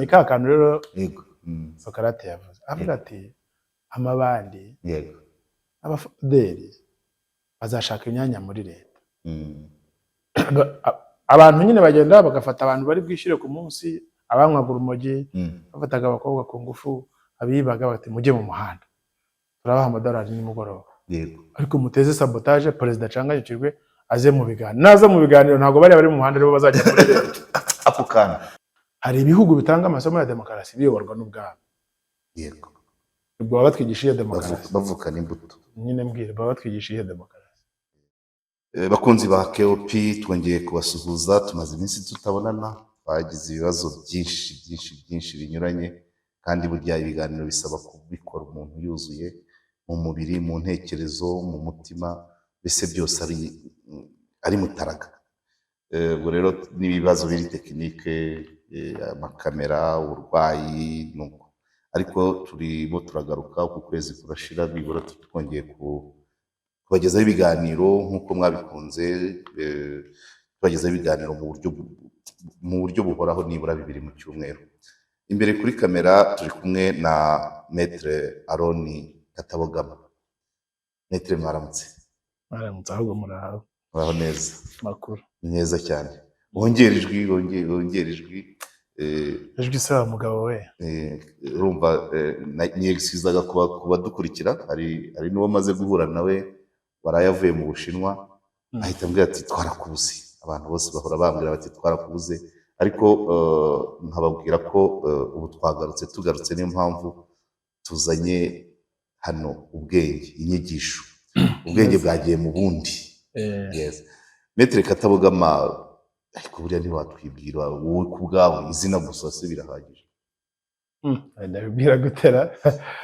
Ni ka kantu rero Yego. Sokarate yavuze, avuga ati amabandi, abafuderi bazashaka imyanya muri leta. Abantu nyine bagenda bagafata abantu bari bwishyure ku munsi, abanywaga urumogi, bafataga abakobwa ku ngufu, abibaga, bati mujye mu muhanda, turabaha amadolari nimugoroba, ariko muteze sabotage, perezida acanganyukirwe, aze mu biganiro. Naza mu biganiro, ntabwo bariya bari mu muhanda aribo bazajya muri leta. Ako kantu. Hari ibihugu bitanga amasomo ya demokarasi biyoborwa n'ubwami. Ubwo baba batwigisha iyo demokarasi? Bavukana imbuto. Nyine mbwira, baba batwigisha iyo demokarasi? Bakunzi ba KOP, twongeye kubasuhuza. Tumaze iminsi tutabonana, twagize ibibazo byinshi byinshi byinshi binyuranye, kandi burya ibiganiro bisaba kubikora umuntu yuzuye mu mubiri, mu ntekerezo, mu mutima, mbese byose ari mutaraga. Ubwo rero n'ibibazo biri technique, amakamera, uburwayi, nuko ariko turimo turagaruka. Uku kwezi kurashira nibura twongeye kubagezaho ibiganiro nk'uko mwabikunze, tubagezaho ibiganiro mu buryo buhoraho, nibura bibiri mu cyumweru. Imbere kuri kamera turi kumwe na Maître Aroni Katabogama. Maître, mwaramutse? Mwaramutse, ahubwo muraho? Muraho neza. Makuru? Ni neza cyane. Wongere ijwi, wongere ijwi. Ijwi se wa mugabo we? Urumva, niyegisizaga ku badukurikira. Hari n'uwo maze guhura nawe waraye avuye mu Bushinwa, ahita ambwira ati twarakubuze. Abantu bose bahora bambwira bati twarakubuze, ariko nkababwira ko ubu twagarutse. Tugarutse, niyo mpamvu tuzanye hano ubwenge, inyigisho, ubwenge bwagiye mu bundi. Yes. Maître Katabogama, ariko buriya ntiwatwibwira wowe ku bwawe? Izina gusa se birahagije? Ndabibwira gutera.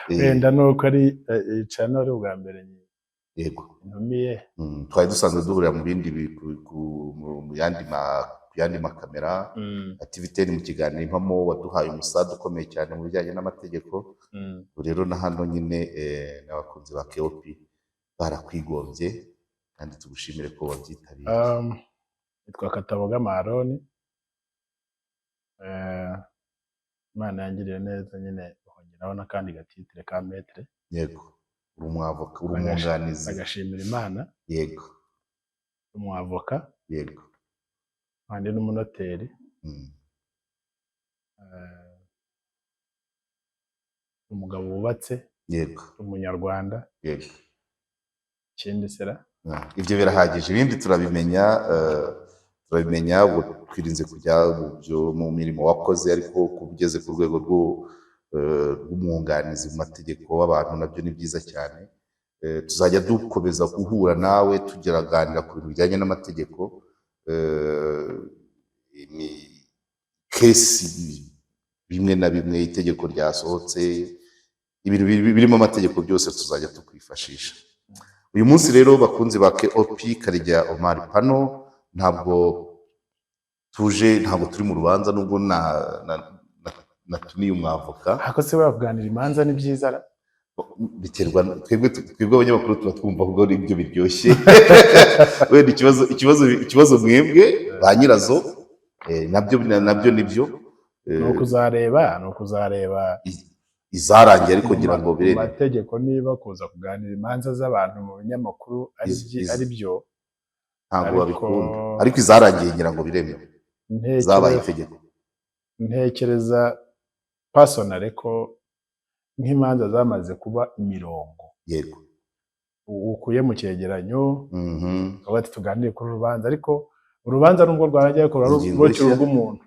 Wenda nuko ari channel ari ubwa mbere ntumiye. Twari dusanzwe duhurira mu bindi mu yandi ku yandi makamera activité mu kiganiro Impamo, waduhaye umusada ukomeye cyane mu bijyanye n'amategeko. Ubu rero na hano nyine, n'abakunzi ba KOP barakwigombye, kandi tugushimire ko wabyitabiriye. Nitwa Katabogama Aroni. Imana yangiriye neza nyine hongeraho n'akandi gatitre ka maître. Yego, uri umwavoka, uri umwunganizi. Agashimira Imana. Umwavoka, kandi n'umunoteri. Umugabo wubatse, umunyarwanda. Ikindi sera? Ah, ibyo birahagije, ibindi turabimenya, turabimenya. Ubu twirinze kujya mu mirimo wakoze, ariko kuba ugeze ku rwego rw'umwunganizi mu mategeko w'abantu nabyo ni byiza cyane. Tuzajya dukomeza guhura nawe tugeraganira ku bintu bijyanye n'amategeko, ni case bimwe na bimwe, itegeko ryasohotse, ibintu birimo amategeko byose tuzajya tukwifashisha. Uyu munsi rero, bakunzi ba KOP, Karegeya Omar Pano, ntabwo tuje, ntabwo turi mu rubanza, nubwo natumiye umwavoka. Ariko se bakuganira imanza ni byiza ra? Biterwa, twebwe abanyamakuru tuba twumva ahubwo ari ibyo biryoshye. Wenda ikibazo mwebwe ba nyirazo, nabyo nibyo. Ni ukuzareba Izarangiye, ariko ngira ngo mu birere mategeko niba kuza kuganira imanza z'abantu mu binyamakuru ari ari byo. Ntabwo Ariko babikunda, ariko izarangiye ngira ngo biremewe, zabaye itegeko. Ntekereza personally ko nk'imanza zamaze kuba imirongo ukuye mu cyegeranyo, ukavuga ati tuganire kuri uru rubanza, ariko urubanza nubwo rwarangiye, ariko ruba Ingingo rukiri nshya. urw'umuntu.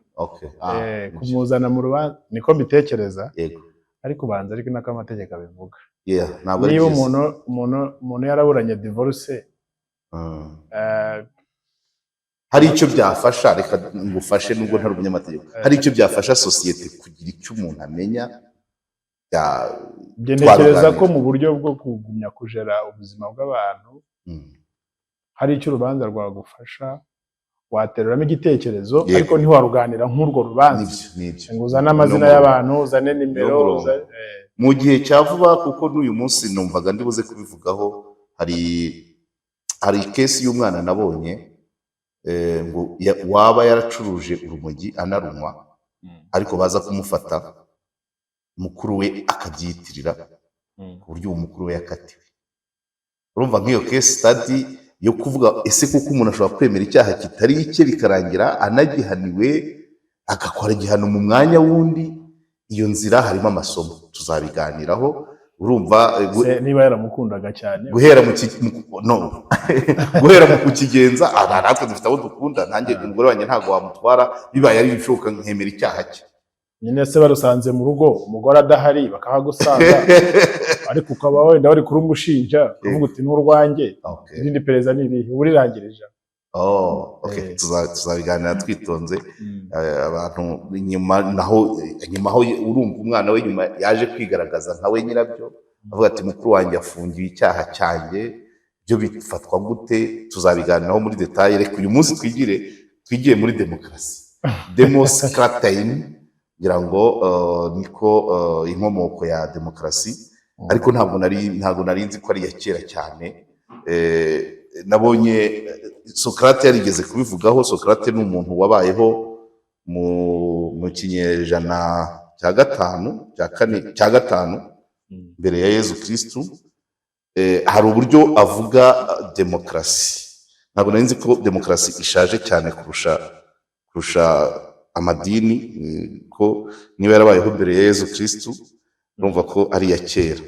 Ah, nibyo. Kumuzana mu rubanza, niko mbitekereza. Ariko ubanza ariko nako amategeko abivuga. Yeah, ntabwo ari Niba byiza. umuntu yaraburanye divorce, Hari icyo byafasha, reka ngufashe nubwo ntari umunyamategeko, hari icyo byafasha sosiyete kugira icyo umuntu amenya Njye ntekereza ko twabiganira. mu buryo bwo kugumya kujera ubuzima bw'abantu, hari icyo urubanza rwagufasha, wateruramo igitekerezo, ariko ntiwaruganira nk'urwo rubanza Nibyo. ngo uzane amazina Niyo y'abantu, uzane nimero, Niyo murongo. Mu gihe cya vuba, kuko n'uyu munsi numvaga ndibuze kubivugaho, hari case y'umwana nabonye, ngo waba yaracuruje urumogi anarunywa. Ariko baza kumufata, mukuru we akabyiyitirira, ku buryo uwo mukuru we yakatiwe. Urumva nk'iyo case study yo kuvuga, ese kuko umuntu ashobora kwemera icyaha kitari icye, bikarangira anagihaniwe, agakora igihano mu mwanya w'undi? Iyo nzira harimo amasomo, tuzabiganiraho. Urumva Se niba yaramukundaga cyane? Guhera mu ki- mu- no guhera mu kukigenza, natwe dufite abo dukunda. Nanjye umugore wanjye ntabwo wamutwara, bibaye ari ibishoboka nkemera icyaha cye. Nyine se barusanze mu rugo umugore adahari, bakahagusanga, ariko ukaba wenda wari kurumushinja, ukavuga uti: "N'urwanjye." Irindi perereza ni irihe? Uba urirangirije. Oh, okay. Tuzabiganira twitonze. Abantu nyuma naho, nyuma aho urumva umwana we nyuma yaje kwigaragaza nka we nyirabyo, avuga ati: "Mukuru wanjye afungiwe icyaha cyanjye." Byo bifatwa gute? Tuzabiganiraho muri détail. Reka uyu munsi twigire muri demokarasi, demoscratein, ngira ngo niko inkomoko ya demokarasi. Ariko ntabwo nari nzi ko ari iya kera cyane. Nabonye Socrate yarigeze kubivugaho. Socrate ni umuntu wabayeho mu kinyejana cya gatanu, cya kane, cya gatanu mbere ya Yezu Kristu. Hari uburyo avuga demokarasi. Ntabwo nari nzi ko demokarasi ishaje cyane kurusha amadini, ko niba yarabayeho mbere ya Yezu Kristu, urumva ko ari iya kera.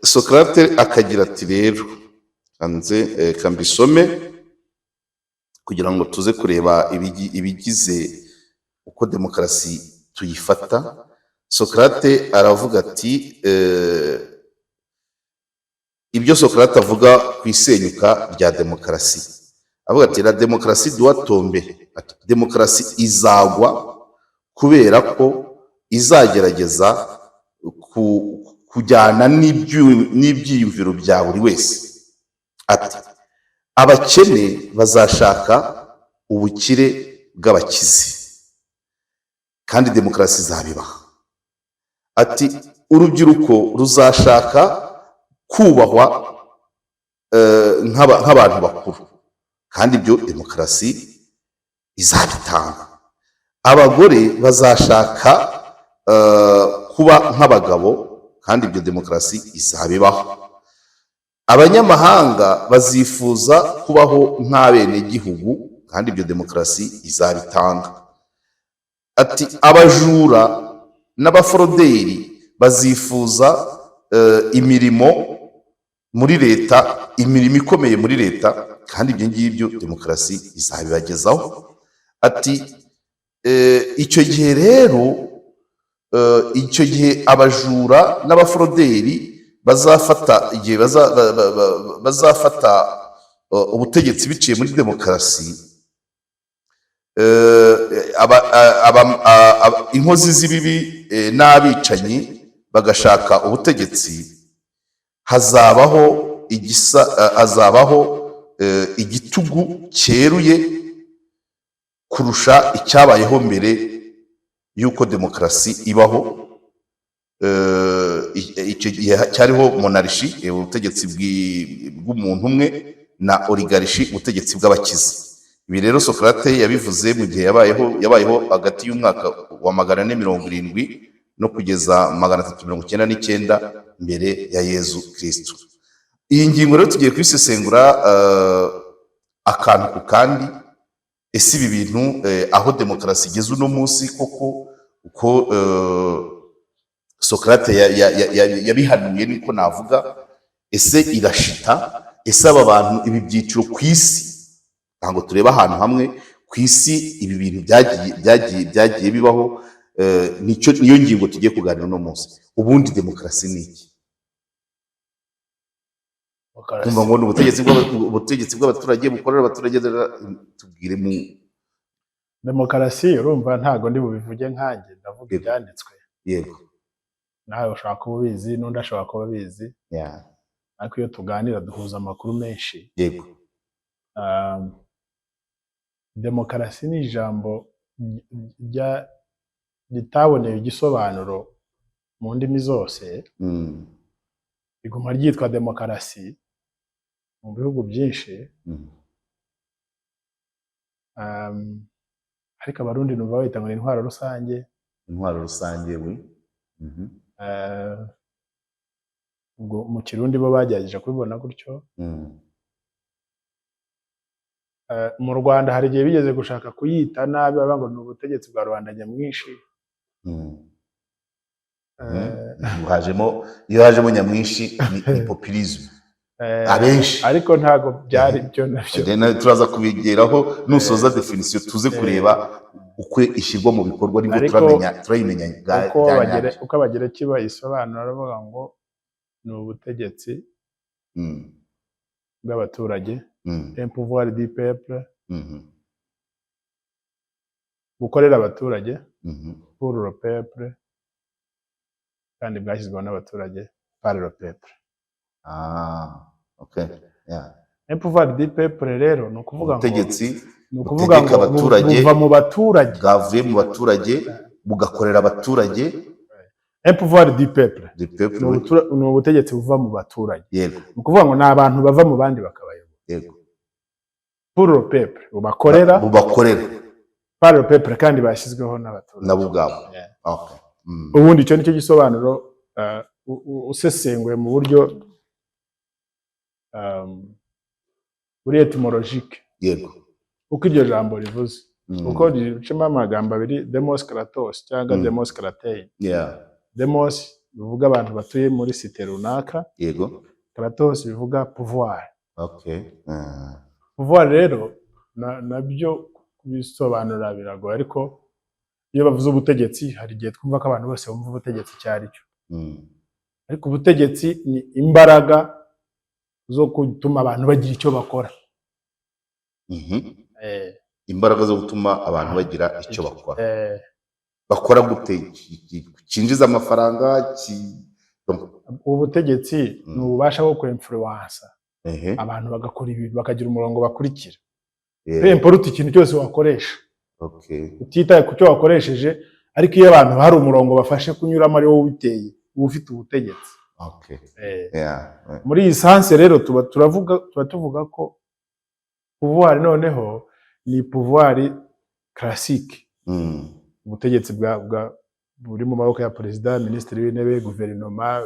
Socrate akagira ati rero kanze kambisome kugira ngo tuze kureba ibigize uko demokarasi tuyifata. Socrate aravuga ati ibyo Socrate avuga ku isenyuka rya demokarasi, avuga ati: "La démocratie doit tomber." Ati: "Demokarasi izagwa kubera ko izagerageza kujyana n'ibyiyumviro bya buri wese." Ati: "Abakene bazashaka ubukire bw'abakize, kandi demokarasi izabibaha." Ati: "Urubyiruko ruzashaka kubahwa nk'abantu bakuru, kandi ibyo demokarasi izabitanga. Abagore bazashaka kuba nk'abagabo, kandi ibyo demokarasi izabibaho. Abanyamahanga bazifuza kubaho nk'abenegihugu, kandi ibyo demokarasi izabitanga." Ati: "Abajura n'abaforoderi bazifuza imirimo muri leta, imirimo ikomeye muri leta, kandi ibyo ngibyo demokarasi izabibagezaho." Ati: "Icyo gihe rero, icyo gihe abajura n'abaforoderi bazafata igihe bazafata ubutegetsi biciye muri demokarasi, inkozi z'ibibi n'abicanyi bagashaka ubutegetsi, hazabaho igisa hazabaho igitugu cyeruye kurusha icyabayeho mbere y'uko demokarasi ibaho." Icyo gihe cyariho monarchie, ubutegetsi bw'umuntu umwe, na oligarchie, ubutegetsi bw'abakize. Ibi rero Socrate yabivuze mu gihe yabayeho hagati y'umwaka wa 470 no kugeza 399 mbere ya Yezu Kristu. Iyi ngingo rero tugiye kuyisesengura akantu ku kandi. Ese ibi bintu, aho demokarasi igeze uno munsi, koko uko Socrate yabihanuye niko navuga? Ese irashita? Ese aba bantu, ibi byiciro ku isi, ntabwo tureba ahantu hamwe ku isi, ibi bintu byagiye bibaho? Nicyo niyo ngingo tugiye kuganira uno munsi. Ubundi demokarasi ni iki? Kumva ngo ni ubutegetsi bw'abaturage bukorera abaturage. Tubwire mu Demokarasi, urumva ntago ndi bubivuge nkanjye, ndavuga ibyanditswe. Nawe ushobora kuba ubizi, n'undi ashobora kuba abizi, ariko iyo tuganira duhuza amakuru menshi. Demokarasi ni ijambo ritaboneye igisobanuro mu ndimi zose, riguma ryitwa demokarasi mu bihugu byinshi. Ariko Abarundi numva bayita ngo ni intwaro rusange. Intwaro rusange we. Ubwo mu Kirundi bo bagerageje kubibona gutyo. Mu Rwanda hari igihe bigeze gushaka kuyita nabi, bavuga ngo ni ubutegetsi bwa rubanda nyamwinshi. Hajemo, iyo hajemo nyamwinshi ni populisme. Abenshi. Ariko ntabwo byari byo nabyo. Then turaza kubigeraho nusoza définition, tuze kureba uko ishyirwa mu bikorwa, nibwo Ariko turamenya, turayimenya bwa uko bya abagere nyabyo. Uko Abagereki bayisobanura, baravuga ngo ni ubutegetsi bw'abaturage, un pouvoir du peuple, bukorera abaturage, pour le peuple, kandi bwashyizweho n'abaturage, par le peuple. Ah, okay. Yeah. Un pouvoir du peuple rero ni ukuvuga ngo Ubutegetsi ni ukuvuga butegeka ngo abaturage, buva mu baturage. Bwavuye mu baturage, bugakorera abaturage. Un pouvoir du peuple Du peuple. Ni ubutegetsi buva mu baturage. Ni ukuvuga ngo ni abantu bava mu bandi bakabayobora. Pour le peuple, bubakorera. Bubakorera. Par le peuple, kandi bashyizweho n'abaturage. Nabo ubwabo. Yeah. Okay. Ubundi icyo nicyo gisobanuro, usesenguye mu buryo buri étymologique, uko iryo jambo rivuze, kuko ricimo amagambo abiri, demos kratos cyangwa demos kratein. Demos bivuga abantu batuye muri cité runaka, kratos bivuga pouvoir. Pouvoir rero nabyo kubisobanura biragoye, ariko iyo bavuze ubutegetsi hari igihe twumva ko abantu bose bumva ubutegetsi icyo ari cyo. Ariko ubutegetsi ni imbaraga zo gutuma abantu bagira icyo bakora. Imbaraga zo gutuma abantu bagira icyo bakora. Bakora gute? Cyinjiza amafaranga Ubutegetsi ni ububasha bwo kwinfluença abantu bagakora ibintu, bakagira umurongo bakurikira. Peu importe ikintu cyose wakoresha, utitaye ku cyo wakoresheje, ariko iyo abantu hari umurongo bafashe kunyuramo ari wowe ubiteye, uba ufite ubutegetsi. Muri iyi sens rero tuba tuvuga ko pouvoir noneho ni pouvoir classique, ubutegetsi bwa buri mu maboko ya perezida, minisitiri w'intebe, guverinoma,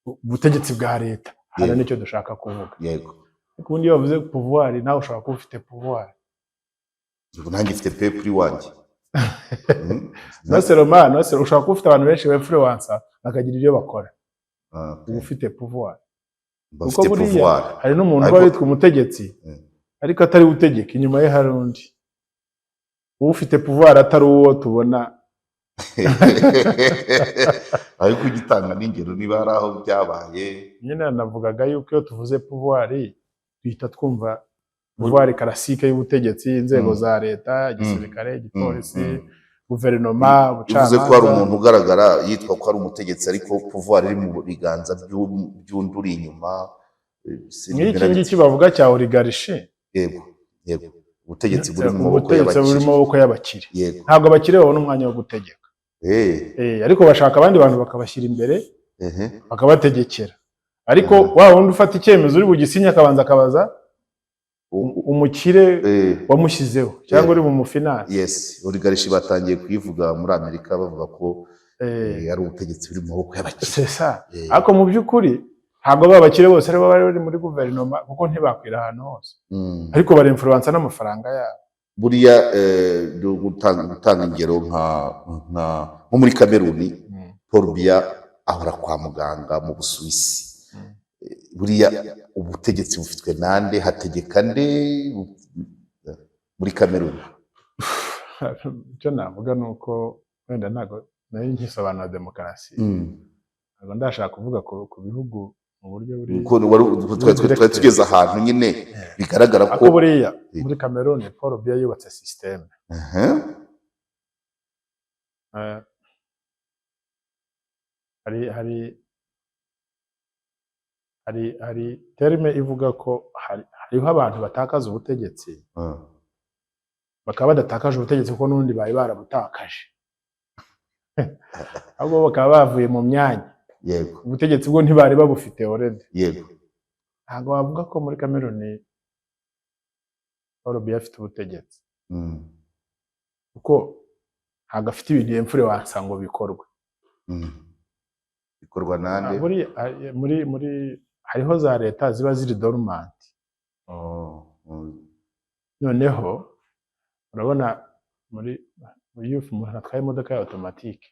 ubutegetsi bwa leta hano. Nicyo dushaka kuvuga. Ariko ubundi iyo bavuze pouvoir, nawe ushobora kuba ufite pouvoir. Ubwo nanjye mfite peuple iwanjye. Non seulement, non seulement ushobora kuba ufite abantu benshi ba-influença bakagira ibyo bakora, uba ufite pouvoir. Bafite Kuko buriya pouvoir. hari n'umuntu uba witwa umutegetsi, ariko atari we utegeka, inyuma ye hari undi ufite pouvoir atari uwo tubona. Ariko ujya utanga n'ingero niba hari aho byabaye. Nyine navugaga yuko iyo tuvuze pouvoir duhita twumva pouvoir classique y'ubutegetsi, inzego za leta, igisirikare, igipolisi, guverinoma, Bivuze ko hari ubucamanza. umuntu ugaragara yitwa ko ari umutegetsi, ariko pouvoir iri mu biganza by'undi uri inyuma. Nk'iki ngiki bavuga cya oligarchie. Yego, ubutegetsi buri mu maboko Ubutegetsi buri mu y'abakire. maboko y'abakire. Ntabwo abakire babona umwanya wo gutegeka. Ariko bashaka abandi bantu bakabashyira imbere, bakabategekera, ariko wa wundi ufata icyemezo uri bugisinye akabanza akabaza umukire wamushyizeho cyangwa uri mu mufinance. Yes, oligarchie batangiye kuyivuga muri Amerika, bavuga ko ari ubutegetsi buri mu maboko y'abakire. C'est ça. Ariko mu by'ukuri ntabwo ba bakire bose aribo bari bari muri guverinoma, kuko ntibakwira ahantu hose, ariko barinfluença n'amafaranga yabo. Buriya gutanga ingero nko muri Kameruni, Paul Biya ahora kwa muganga mu Busuwisi. Buriya ubutegetsi bufitwe nande? Hategeka nde muri Kameruni? Icyo navuga ni uko wenda ntabwo nari nkisobanura demokarasi, ntabwo ndashaka kuvuga ku bihugu mu buryo buri Kuko twari tugeze ahantu nyine bigaragara ko Ariko buriya muri Cameroon Paul Biya yubatse système. Hari terme ivuga ko hariho abantu batakaza ubutegetsi, bakaba badatakaje ubutegetsi kuko n'ubundi bari barabutakaje, ahubwo bakaba bavuye mu myanya. Ubutegetsi bwo ntibari babufite already. Ntabwo wavuga ko muri Cameroon Paul Biya afite ubutegetsi. Kuko ntabwo afite ibintu influence ngo bikorwe. Bikorwa nande? Muri hariho za leta ziba ziri dormant. Oh. Noneho urabona muri iyo umuntu atwaye imodoka ya automatique,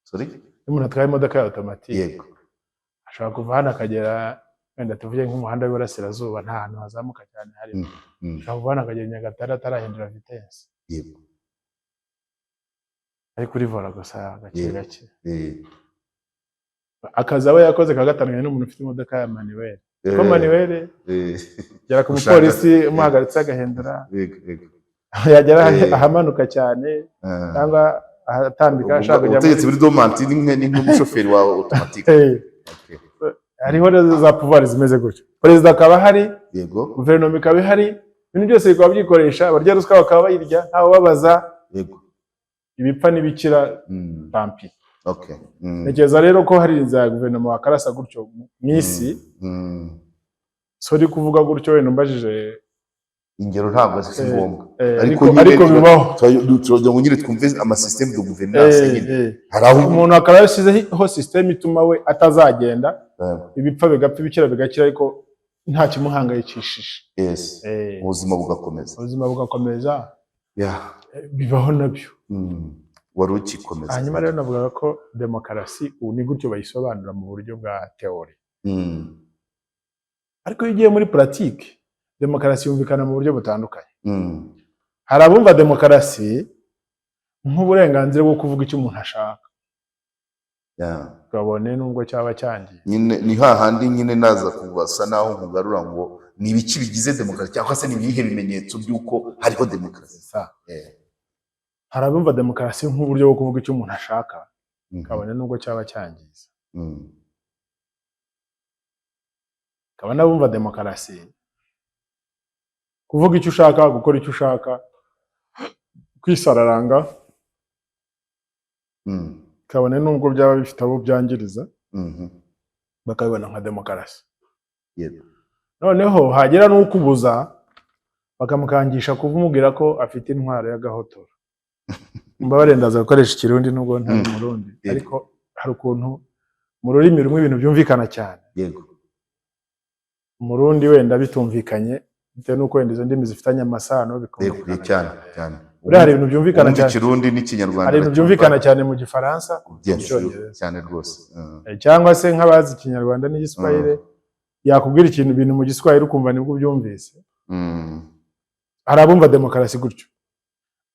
Sorry? iyo umuntu atwaye imodoka ya automatique, ashobora kuva hano akagera, wenda tuvuge nk'umuhanda w'iburasirazuba, nta hantu hazamuka cyane harimo, ashobora kuva hano akagera i Nyagatare atarahindura vitesse, ari kuri volant gusa gake gake. Akazi aba yakoze kaba gatandukanye n'umuntu ufite imodoka ya manuel, kuko manuel gera ku mupolisi umuhagaritse agahindura, yego yego yagera ahamanuka cyane cyangwa ahatambika ashaka kujya Ubutegetsi buri dormant ni nk'umushoferi wawe automatique. Okay. Hariho rero za pouvoir zimeze gutyo, perezida akaba ahari, guverinoma ikaba ihari, ibintu byose bikaba byikoresha, abarya ruswa bakaba bayirya ntawe ubabaza, ibipfa n'ibikira, tant pis. Ntekereza rero ko hari za guverinoma wakarasa gutyo mu isi. Sorry kuvuga gutyo, wenda umbajije. Ingero ntabwo si ngombwa, ariko ariko nyine ariko bibaho. Turagira ngo nyine twumve amasystème de gouvernance nyine. Hari aho Umuntu akaba yashyizeho système ituma we atazagenda, ibipfa bigapfa, ibikira bigakira, ariko nta kimuhangayikishije. Ubuzima bugakomeza. Ubuzima bugakomeza. Bibaho nabyo. Wari ukikomeza. Hanyuma rero navugaga ko demokarasi ubu ni gutyo bayisobanura mu buryo bwa théorie, ariko iyo ugiye muri pratique, demokarasi yumvikana mu buryo butandukanye. Hari abumva demokarasi nk'uburenganzira bwo kuvuga icyo umuntu ashaka, kabone nubwo cyaba cyangiye. Nyine ni hahandi nyine naza kubasa naho nkugarura ngo ni ibiki bigize demokarasi, cyangwa se ni ibihe bimenyetso by'uko hariho demokarasi? Hari abumva demokarasi nk'uburyo bwo kuvuga icyo umuntu ashaka, kabone nubwo cyaba cyangiza. Hakaba n'abumva demokarasi kuvuga icyo ushaka, gukora icyo ushaka, kwisararanga, kabone nubwo byaba bifite abo byangiriza, bakabibona nka demokarasi. Noneho hagera n'ukubuza, bakamukangisha kumubwira ko afite intwaro y'agahotoro. Mbabarire, ndaza gukoresha Ikirundi nubwo ntari Umurundi, ariko hari ukuntu mu rurimi rumwe ibintu byumvikana cyane, Umurundi wenda bitumvikanye, bitewe n'uko wenda izo ndimi zifitanye amasano, bikumvikana cyane cyane. Cyane. Buriya hari ibintu byumvikana Ubundi cyane, Ikirundi n'Ikinyarwanda hari ibintu byumvikana cyane mu Gifaransa kuruta mu Cyongereza. Cyane rwose. Cyangwa se nk'abazi Ikinyarwanda n'Igiswahili, yakubwira ikintu, ibintu mu Giswahili ukumva nibwo ubyumvise. Hari abumva demokarasi gutyo,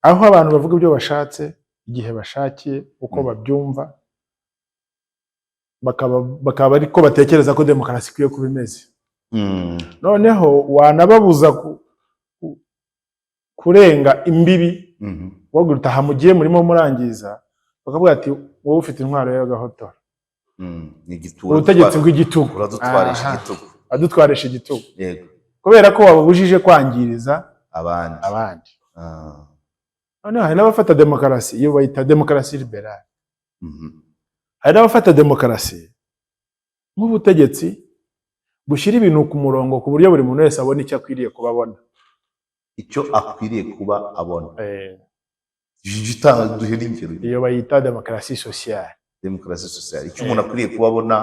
aho abantu bavuga ibyo bashatse, igihe bashakiye, uko babyumva, bakaba ariko batekereza ko demokarasi ikwiye kuba imeze. Noneho wanababuza kurenga imbibi, wabwira uti aha mugiye murimo murangiza, bakavuga ati wowe ufite intwaro y'agahotora. Ni igitugu. Ubutegetsi bw'igitugu. Uradutwarisha Aha. igitugu. Adutwarisha igitugu, kubera ko wababujije kwangiriza abandi. Abandi. Noneho hari n'abafata demokarasi, iyo bayita demokarasi libérale. Hari n'abafata demokarasi nk'ubutegetsi bushyira ibintu ku murongo, ku buryo buri muntu wese abona icyo akwiriye kuba abona. Icyo akwiriye kuba abona. Jya utanga, duhe n'ingero. Iyo bayita demokarasi sociale. Demokarasi sociale, icyo umuntu akwiriye kuba abona.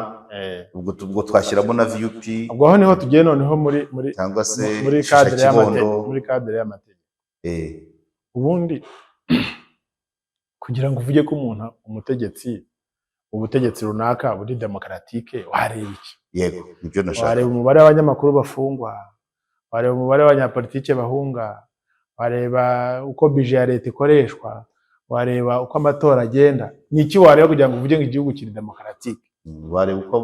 Ubwo twashyiramo na VUP. Ubwo aho niho tugiye noneho muri cyangwa se muri shisha cadre kibondo. y'amategeko, muri cadre y'amategeko. Ubundi kugira ngo uvuge ko umuntu, umutegetsi, ubutegetsi runaka buri démocratique, wareba iki? Yego, nibyo nashaka. Wareba umubare w'abanyamakuru bafungwa, wareba umubare w'abanyapolitike bahunga, wareba uko budget ya leta ikoreshwa, wareba uko amatora agenda. Ni iki wareba kugira ngo uvuge ngo igihugu kiri démocratique? Wareba uko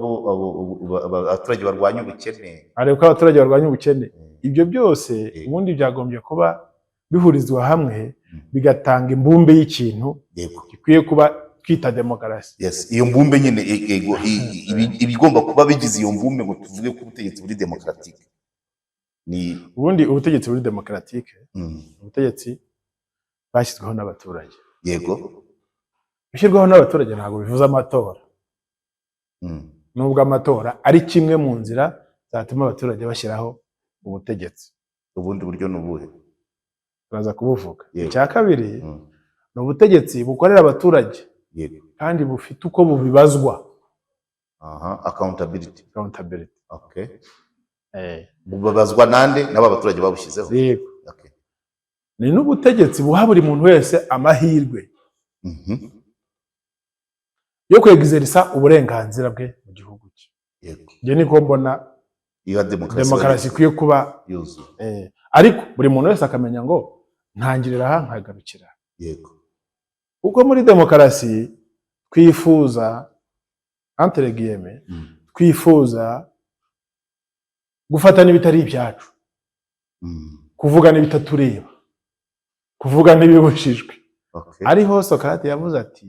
abaturage barwanya ubukene. Wareba uko abaturage barwanya ubukene. Ibyo byose ubundi byagombye kuba bihurizwa hamwe, bigatanga imbumbe y'ikintu gikwiye kuba twita demokarasi. Yes, iyo mbumbe nyine, yego, ibigomba kuba bigize iyo mbumbe ngo tuvuge ko ubutegetsi buri démocratique ni Ubundi ubutegetsi buri démocratique, ubutegetsi bwashyizweho n'abaturage. Gushyirwaho n'abaturage ntabwo bivuze amatora, nubwo amatora ari kimwe mu nzira zatuma abaturage bashyiraho ubutegetsi. Ubundi buryo ni ubuhe? Turaza kubuvuga. Yego. Icya kabiri, Ni ubutegetsi bukorera abaturage kandi bufite uko bubibazwa. Aha, accountability. Accountability. Okay, bubabazwa nande? N'aba baturage babushyizeho. Yego. Ni n'ubutegetsi buha buri muntu wese amahirwe yo kwegizerisa uburenganzira bwe mu gihugu cye. Njye niko mbona Iyo demokarasi demokarasi ikwiye kuba yuzuye. Ariko buri muntu wese akamenya ngo ntangirira aha nkagarukira, kuko muri demokarasi twifuza, entre guillemets, twifuza gufata n'ibitari ibyacu, kuvuga n'ibitatureba, kuvuga n'ibibujijwe. Ariho Socrate yavuze ati: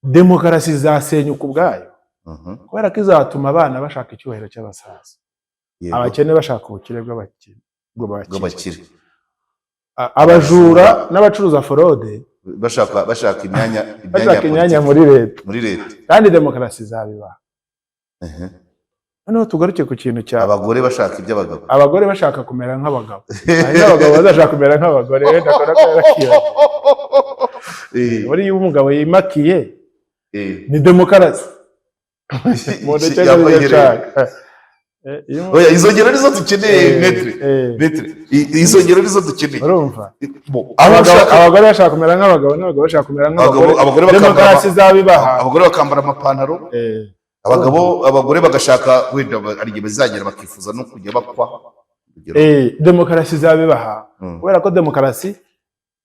"Demokarasi izasenyuka ubwayo kubera ko izatuma abana bashaka icyubahiro cy'abasaza, abakene bashaka ubukire bw'abakene bw'abakire, bw'abakire, abajura n'abacuruza forode bashaka imyanya bashaka ya imyanya politiki muri leta, muri leta." Kandi demokarasi izabibaha. Noneho tugaruke ku kintu cya Abagore bashaka iby'abagabo. Abagore bashaka kumera nk'abagabo, hari n'abagabo bazashaka kumera nk'abagore, wenda akora ko. Buriya iyo umugabo yimakiye ni demokarasi mu ndetse Yambaye n'ibyo iherena. ashaka. Iyo Oya, izo ngero nizo dukeneye. Maître, maître, izo ngero nizo dukeneye. Urumva? Bo, aho ushaka Abagore bashaka kumera nk'abagabo n'abagabo bashaka kumera nk'abagore, Abagore bakambara demokarasi izabibaha. Abagore bakambara amapantaro, abagabo, abagore bagashaka wenda hari igihe bazagera bakifuza no kujya bakwa. Urugero. Demokarasi izabibaha kubera ko demokarasi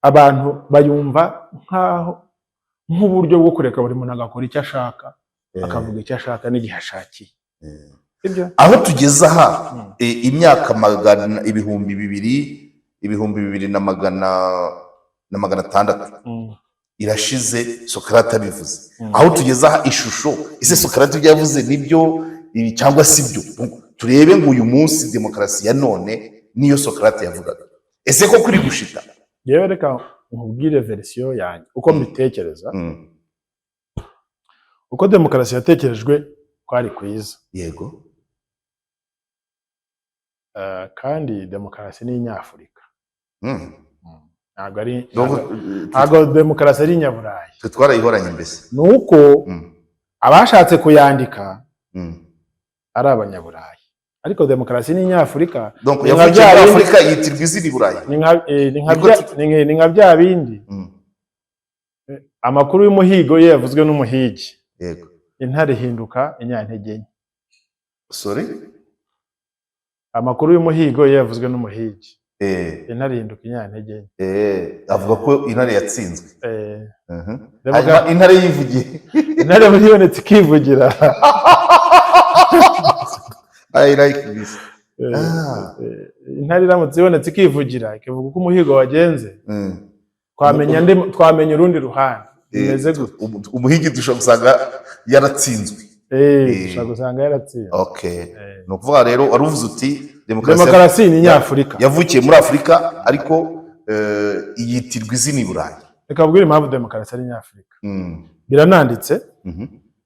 abantu bayumva nk'aho nk'uburyo bwo kureka buri muntu agakora icyo ashaka, akavuga icyo ashaka n'igihe ashakiye. Sibyo? Aho tugeze aha, imyaka magana 2000, 2600 irashize Socrate abivuze. Aho tugeze aha, ishusho ese Socrate ibyo yavuze nibyo ibi cyangwa si byo? Turebe ngo uyu munsi demokarasi ya none niyo Socrate yavugaga, ese ko kuri gushita? Yewe, reka nkubwire version yanjye uko mbitekereza. Uko demokarasi yatekerejwe kwari kwiza. Kandi demokarasi ni inyafurika. Ntabwo ari Donc, ntabwo demokarasi ari inyaburayi. Twe twarayihoranye mbese. Ni uko abashatse kuyandika ari abanyaburayi, ariko demokarasi ni inyafurika. Donc Ni nka yavukiye bya muri bindi- Afurika, yitirwa izina i Burayi. Ni nka Niko ni nka bya bindi, amakuru y'umuhigo iyo yavuzwe n'umuhigi, intare ihinduka inyantege nke. Sorry? Amakuru y'umuhigo iyo yavuzwe n'umuhigi, intare ihinduka inyantege nke. Avuga ko intare yatsinzwe. Hanyuma intare yivugiye. Intare muri ibonetse ikivugira. I like this. Intare iramutse ibonetse ikivugira, ikavuga uko umuhigo wagenze, twamenya twamenya urundi ruhande bimeze gute. Umuhigi dushobora gusanga yaratsinzwe. Dushobora gusanga yaratsinze. Okay, ni ukuvuga rero wari uvuze uti demokarasi Demokarasi ni inyafurika. yavukiye muri Afurika, ariko yitirwa izina i Burayi. Reka mbwire impamvu demokarasi ari inyafurika. Birananditse.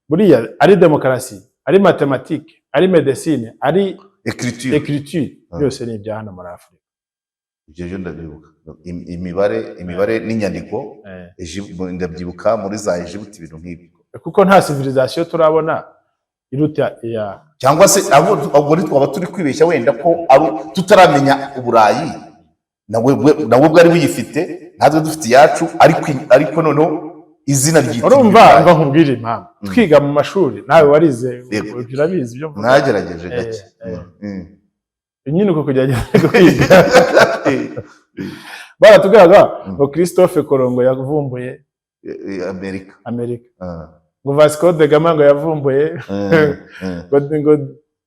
Buriya ari demokarasi, ari mathématique, ari médecine, ari écriture, écriture, byose ni ibya hano muri Afurika. Ibyo byo ndabyibuka. Imibare n'inyandiko, ndabyibuka muri za Egiputa, ibintu nk'ibyo. Kuko nta civilisation turabona iruta iya Cyangwa se abo ubwo ntitwaba turi kwibeshya wenda ko ari tutaramenya Uburayi, nawe bwari buyifite, natwe dufite iyacu, ariko noneho izina ryitwa Urumva? Uburayi. Mva nkubwire impamvu. Twiga mu mashuri, nawe warize, Yego. urabizi ibyo mvuga. Nagerageje gake. Nyine uko kugerageza kwiga, baratubwiraga ngo Christophe Colombo yavumbuye Amerika. Amerika, ngo Vasco da Gama ngo yavumbuye, ngo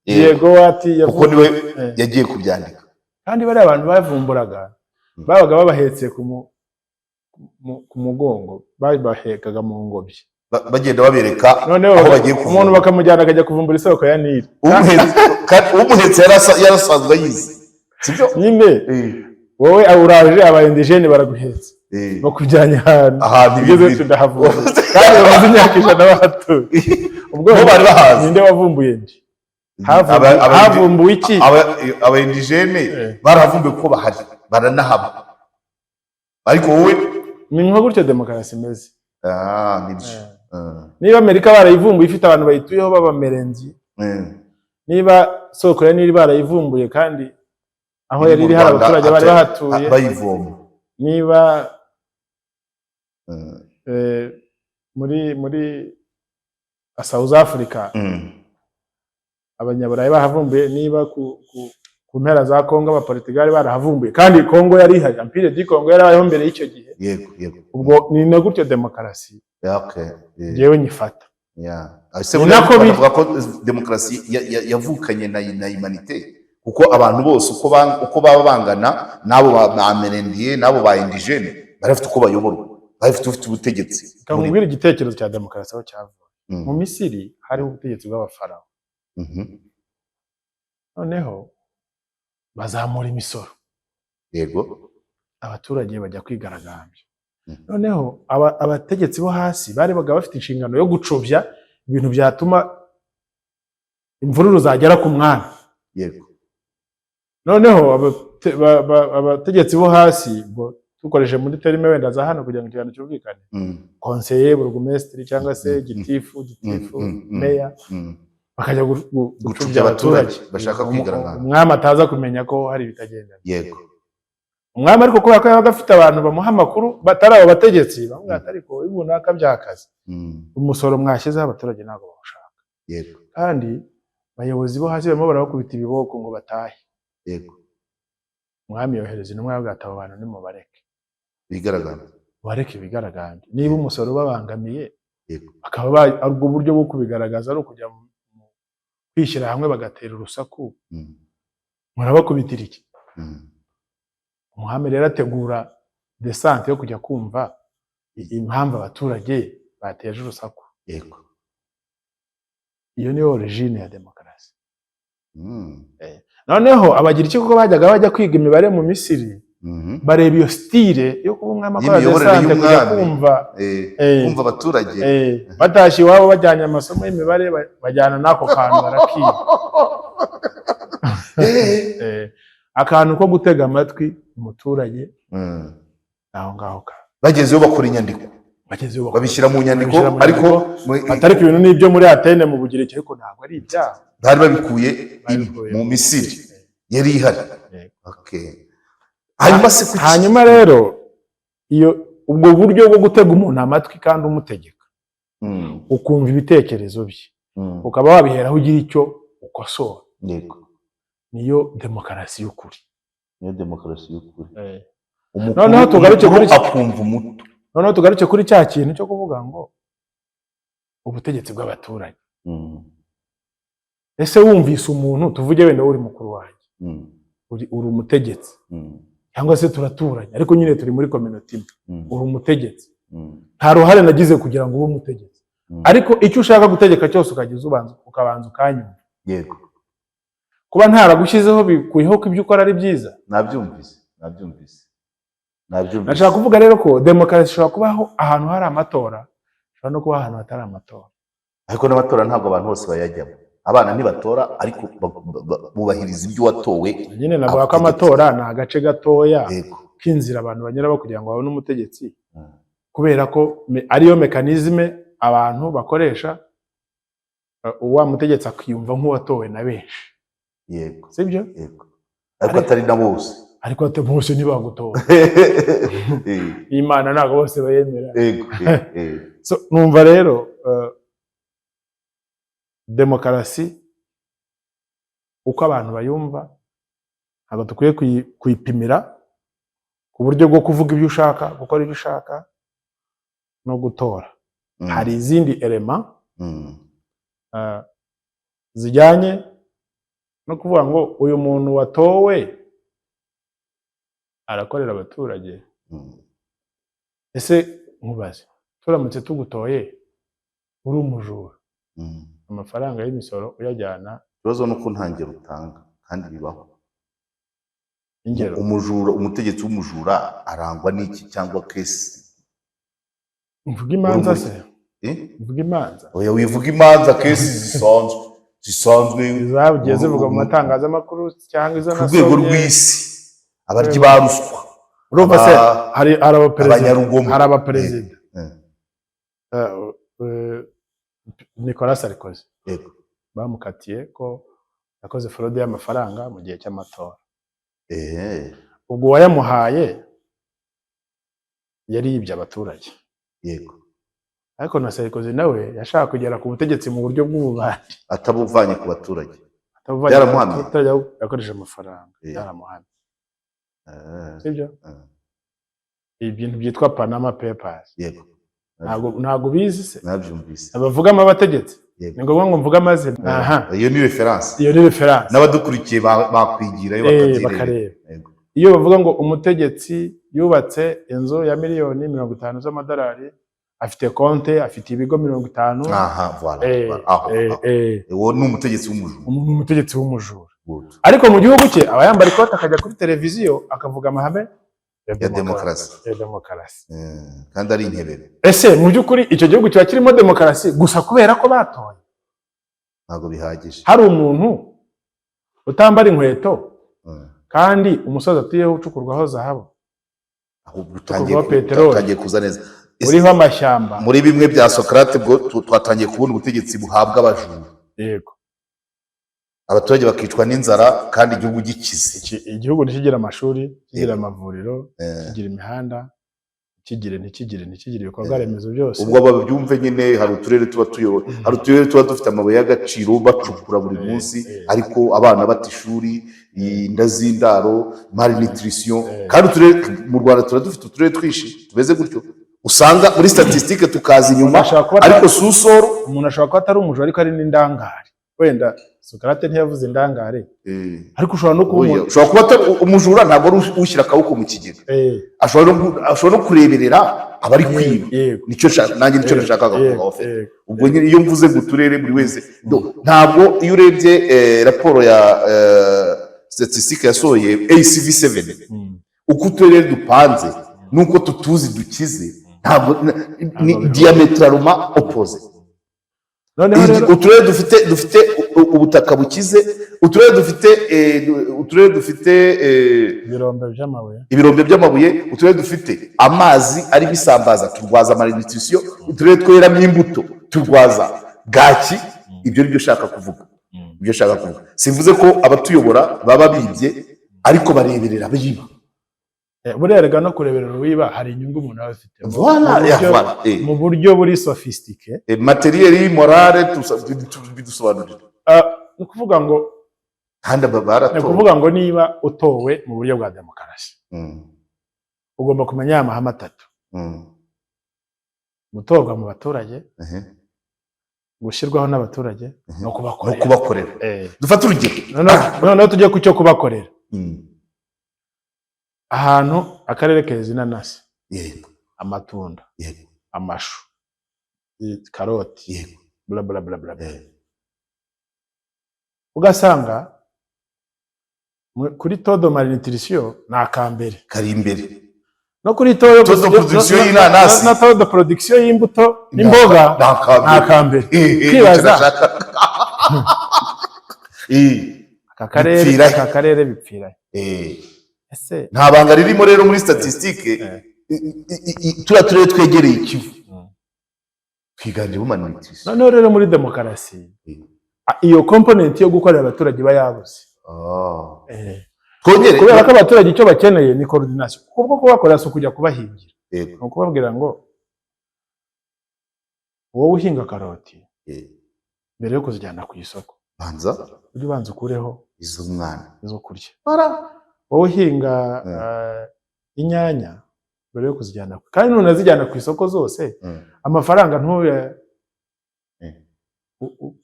Diego Wati Kuko niwe yavumbuye. Yagiye kubyandika. Kandi bariya abantu bavumburaga babaga babahetse ku mugongo, babahekaga mu ngobyi. Bagenda babereka Noneho aho bagiye umuntu kuvumbura. bakamujyana akajya kuvumbura isoko ya Nili. Kandi umuhetse yarasanzwe ayizi, sibyo? Nyine wowe uraje, aba indigènes baraguhetse, bakujyanye ahantu, Ahantu ugeze ibintu biri. Ndahavumbura, kandi bamaze imyaka 100 bahatuye. Ubwo Bo bari bahazi. Ninde wavumbuye ndi? Havumbuwe iki? Aba indigènes baravumbuye kuko bahari, baranahaba, ariko wowe Ni nka gutyo demokarasi imeze. Ah, nibyo. Niba Amerika barayivumbuye ifite abantu bayituyeho b'Abamérindiens, niba soko ya Nili barayivumbuye kandi aho yari Mu iri hari Rwanda abaturage bari bahatuye, bayivoma. Niba muri South Africa Abanyaburayi bahavumbuye, niba ku mpera za Kongo Abaportugali barahavumbuye kandi Kongo yari ihari, Empire du Congo yarabayeho mbere y'icyo gihe, yego yego ubwo ni na gutyo demokarasi Yeah, okay. njyewe nyifata. Yeah. Ese Ni buriya nako biri. banavuga ko demokarasi yavukanye na humanité, kuko abantu bose uko baba bangana, n'abo ba Amérindiens n'abo ba indigènes, bari bafite uko bayoborwa, bari bafite ufite ubutegetsi. Reka nkubwire igitekerezo cya demokarasi aho cyavuye. Mu Misiri hariho ubutegetsi bw'abafarawo. Noneho bazamura imisoro, abaturage bajya kwigaragambya. Noneho abategetsi bo hasi bari baga bafite inshingano yo gucubya ibintu byatuma imvururu zagera ku mwami. Noneho abategetsi bo hasi, ubwo dukoresheje muri terme wenda za hano kugira ngo ikiganiro cyumvikane, conseiller, burugumesitiri cyangwa se gitifu, meya, bakajya Gucubya gucubya abaturage abaturage bashaka kwigaragambya. Umwami ataza kumenya ko hari ibitagenda. Umwami ariko, kubera ko yabaga afite abantu bamuha amakuru batari abo bategetsi, bamubwira ati: "Ariko ibi runaka byakaze, umusoro mwashyizeho abaturage ntabwo bawushaka, kandi abayobozi bo hasi barimo barabakubita ibiboko ngo batahe." Umwami yohereza intumwa, yabwira ati: "Abo bantu nimubareke." Bigaragambya. Bareke ibigaragambye, niba umusoro ubabangamiye, bakaba ubwo buryo bwo kubigaragaza ari ukujya kwishyira hamwe bagatera urusaku, murabakubitira iki? Umwami rero ategura descente yo kujya kumva impamvu abaturage bateje urusaku. Iyo niyo origine ya demokarasi. Noneho Abagiriki, kuko bajyaga bajya kwiga imibare mu Misiri, bareba iyo style yo kuba umwami akora Y'imiyoborere descente kujya y'umwami. kumva Kumva abaturage. Batashye iwabo bajyanye amasomo y'imibare, bajyana n'ako kantu barakiga. Akantu ko gutega amatwi umuturage, aho ngaho ka Bagezeyo bakora inyandiko. Bagezeyo Babishyira mu nyandiko. Babishyira mu Ariko nyandiko. Atari ko ibintu ni ibyo muri Atene mu Bugiriki, ariko ntabwo ari ibyaha. Bari babikuye Babikuye mu Misiri yari ihari. Yego. Okay. Hanyuma se kuki Hanyuma rero iyo ubwo buryo bwo gutega umuntu amatwi kandi umutegeka, ukumva ibitekerezo bye, ukaba wabiheraho ugira icyo ukosora, niyo demokarasi y'ukuri. Niyo demokarasi y'ukuri. Noneho tugaruke Umukuru kuri akumva umuto. Noneho tugaruke kuri cya kintu cyo kuvuga ngo ubutegetsi bw'abaturage. Ese wumvise umuntu, tuvuge wenda uri mukuru wanjye, uri umutegetsi, cyangwa se turaturanye ariko nyine turi muri communauté imwe, uri umutegetsi, nta ruhare nagize kugira ngo ube umutegetsi, ariko icyo ushaka gutegeka cyose ukajya ubanza ukabanza ukanyumva, kuba ntaragushyizeho bikuyeho ko ibyo ukora ari byiza? Nabyumvise, nabyumvise, nabyumvise. Nashaka kuvuga rero ko demokarasi ishobora kubaho ahantu hari amatora, ishobora no kuba ahantu hatari amatora. Ariko n'amatora ntabwo abantu bose bayajyamo. Abana ntibatora, ariko bubahiriza ibyo uwatowe Nyine navuga ko abategetsi. amatora ni agace gatoya k'inzira abantu banyuramo kugira ngo babone umutegetsi, kubera ko ariyo mécanisme abantu bakoresha, wa mutegetsi akiyumva nk'uwatowe na benshi. Sibyo? Yego, ariko atari na bose. Ariko bose ntibagutora. Imana ntabwo bose bayemera. yego eh, eh. So, numva rero demokarasi uko abantu bayumva ntabwo dukwiye kuyipimira ku buryo bwo kuvuga ibyo ushaka, gukora ibyo ushaka no gutora. Hari izindi éléments zijyanye no kuvuga ngo uyu muntu watowe arakorera abaturage. Ese nkubaze, turamutse tugutoye uri umujura, amafaranga y'imisoro uyajyana? Ikibazo ni uko nta ngero utanga kandi bibaho. Ingero? Umujura, umutegetsi w'umujura arangwa n'iki cyangwa case? Mvuga imanza se? Eh? Mvuga imanza? Oya, wivuga imanza, case zisanzwe zisanzwe. Zagiye zivugwa mu matangazamakuru cyangwa izo Ku rwego nasomye? rw'isi, abaryi ba ruswa. Urumva se, hari abaperezida, abanyarugomo. hari abaperezida, Nicolas Sarkozy, bamukatiye ko yakoze fraude y'amafaranga mu gihe cy'amatora. Ubwo uwayamuhaye yari yibye abaturage. Ariko na Sarkozy nawe yashaka kugera ku butegetsi mu buryo bw'ububandi, atabuvanye ku baturage. atabuvanye Byaramuhamye? ku baturage, yakoresheje amafaranga. Byaramuhamye. Sibyo? Ibintu byitwa Panama Papers. Ntabwo ubizi se? Nabyumvise. Abavugamo abategetsi. Yego. Ni ngombwa ngo mvuge amazina? Aha. Iyo ni reference. Iyo ni reference. N'abadukurikiye bakwigirayo, bakabyirebera. Bakareba. Iyo bavuga ngo umutegetsi yubatse inzu ya miliyoni 50 z'amadolari, afite konte, afite ibigo 50. Aha, voilà, voilà. Aho, aho. Uwo ni umutegetsi w'umujura. Ni umutegetsi w'umujura. Good. Ariko mu gihugu cye aba yambara ikoti, akajya kuri televiziyo, akavuga amahame ya demokarasi. Ya demokarasi. Kandi ari inkebebe. Ese mu by'ukuri icyo gihugu kiba kirimo demokarasi gusa kubera ko batoye? Ntabwo bihagije. Hari umuntu utambara inkweto kandi umusozi atuyeho ucukurwaho zahabu, Ahubwo utangiye ucukurwaho peteroli, utangiye kuza neza. uriho amashyamba. Muri bimwe bya Socrate, bwo twatangiye kubona ubutegetsi buhabwa abajura, abaturage bakicwa n'inzara kandi igihugu gikize. Igihugu ntikigira amashuri, kigira amavuriro, kigira imihanda, kigire ntikigire ibikorwa remezo byose. Ubwo babyumve nyine, hari uturere tuba tuyoboye, hari uturere tuba dufite amabuye y'agaciro bacukura buri munsi, ariko abana bata ishuri, inda z'indaro, malnutrition. Kandi uturere mu Rwanda tuba dufite uturere twinshi tumeze gutyo, usanga muri statistique tukaza inyuma, Umuntu ashobora kuba ariko susoro. Umuntu ashobora kuba atari umujura ariko ari n'indangare. Wenda Socrate ntiyavuze indangare, ariko ushobora no kuba Oya, umuntu ushobora kuba atari umujura, ntabwo ari ushyira akaboko mu kigega, ashobora no kureberera abari kwiba. Nicyo nanjye nicyo nashakaga kuvuga en fait. Ubwo nyine iyo mvuze ngo uturere, buri wese ntabwo, iyo urebye raporo ya statistique yasohoye ACV7, uko uturere dupanze n'uko tutuzi dukize, ntabwo ni Ntabwo bihuye. diametralement opposé. Noneho rero Uturere dufite ubutaka bukize, uturere dufite ibirombe by'amabuye, ibirombe by'amabuye, uturere dufite amazi arimo isambaza turwaza malnutrition, uturere tweramo imbuto turwaza bwaki. Ibyo ni byo ushaka kuvuga, ibyo ushaka kuvuga. Simvuze ko abatuyobora baba bibye, ariko bareberera biba. Buriya rega no kureberera uwiba hari inyungu umuntu aba afite. Voilà, Mu ya, voilà. Mu buryo buri sophistiqué. Matériel, morale, bidusobanurira. Ni ukuvuga ngo Kandi aba ni baratowe. ukuvuga ngo niba utowe mu buryo bwa demokarasi, ugomba kumenya ya mahame atatu: gutorwa mu baturage, gushyirwaho n'abaturage, no no kubakorera. Kubakorera. Dufate urugero. Noneho tujye ku cyo kubakorera. Ahantu akarere keza inanasi, amatunda, amashu, karoti, bla bla bla bla bla. Ugasanga kuri taux de malnutrition ni akambere. Kari imbere. No kuri taux yo Taux de production y'inanasi. na taux de production y'imbuto n'imboga ni akambere. Ni akambere. Kwibaza. Kwibaza. Aka karere Bipfira he? Aka karere bipfira he? Ese Nta banga ririmo rero muri statistique. Turiya turere twegereye Ikivu twiganjemo malnutrition. Noneho rero muri demokarasi, iyo component yo gukorera abaturage iba yabuze. Twongere. Kubera ko abaturage icyo bakeneye ni coordination, kuko kubakorera si ukujya kubahingira, ni ukubabwira ngo wowe uhinga karoti, mbere yo kuzijyana ku isoko, banza ujye ubanza ukureho iz'umwana izo kurya. Wowe uhinga inyanya, mbere yo kuzijyana, kandi nunazijyana ku isoko zose, amafaranga ntuye,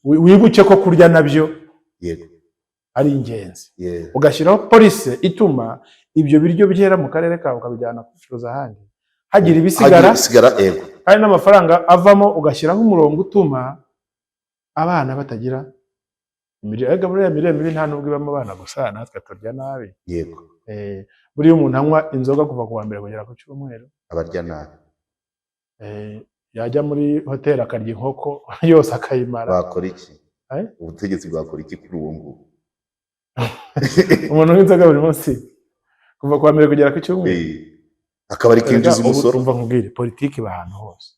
wibuke ko kurya nabyo ari ingenzi, ugashyiraho policy ituma ibyo biryo byera mu karere kawe ukabijyana kubicuruza ahandi, hagira ibisigara, Hagira ibisigara, yego. kandi n'amafaranga avamo ugashyiraho umurongo utuma abana batagira imirire. Erega buriya mirire mibi nta nubwo ibamo abana gusa, natwe turya nabi. Buriya umuntu anywa inzoga kuva ku wa mbere kugera ku cyumweru, abarya nabi. Yajya muri hoteli akarya inkoko yose akayimara. Bakora iki? Eh? Ubutegetsi bwakora iki kuri uwo nguwo? Umuntu unywa inzoga buri munsi kuva ku wa mbere kugera ku cyumweru. Akabari kinjiza Ubu umusoro. Umva nkubwire, politiki iba ahantu hose.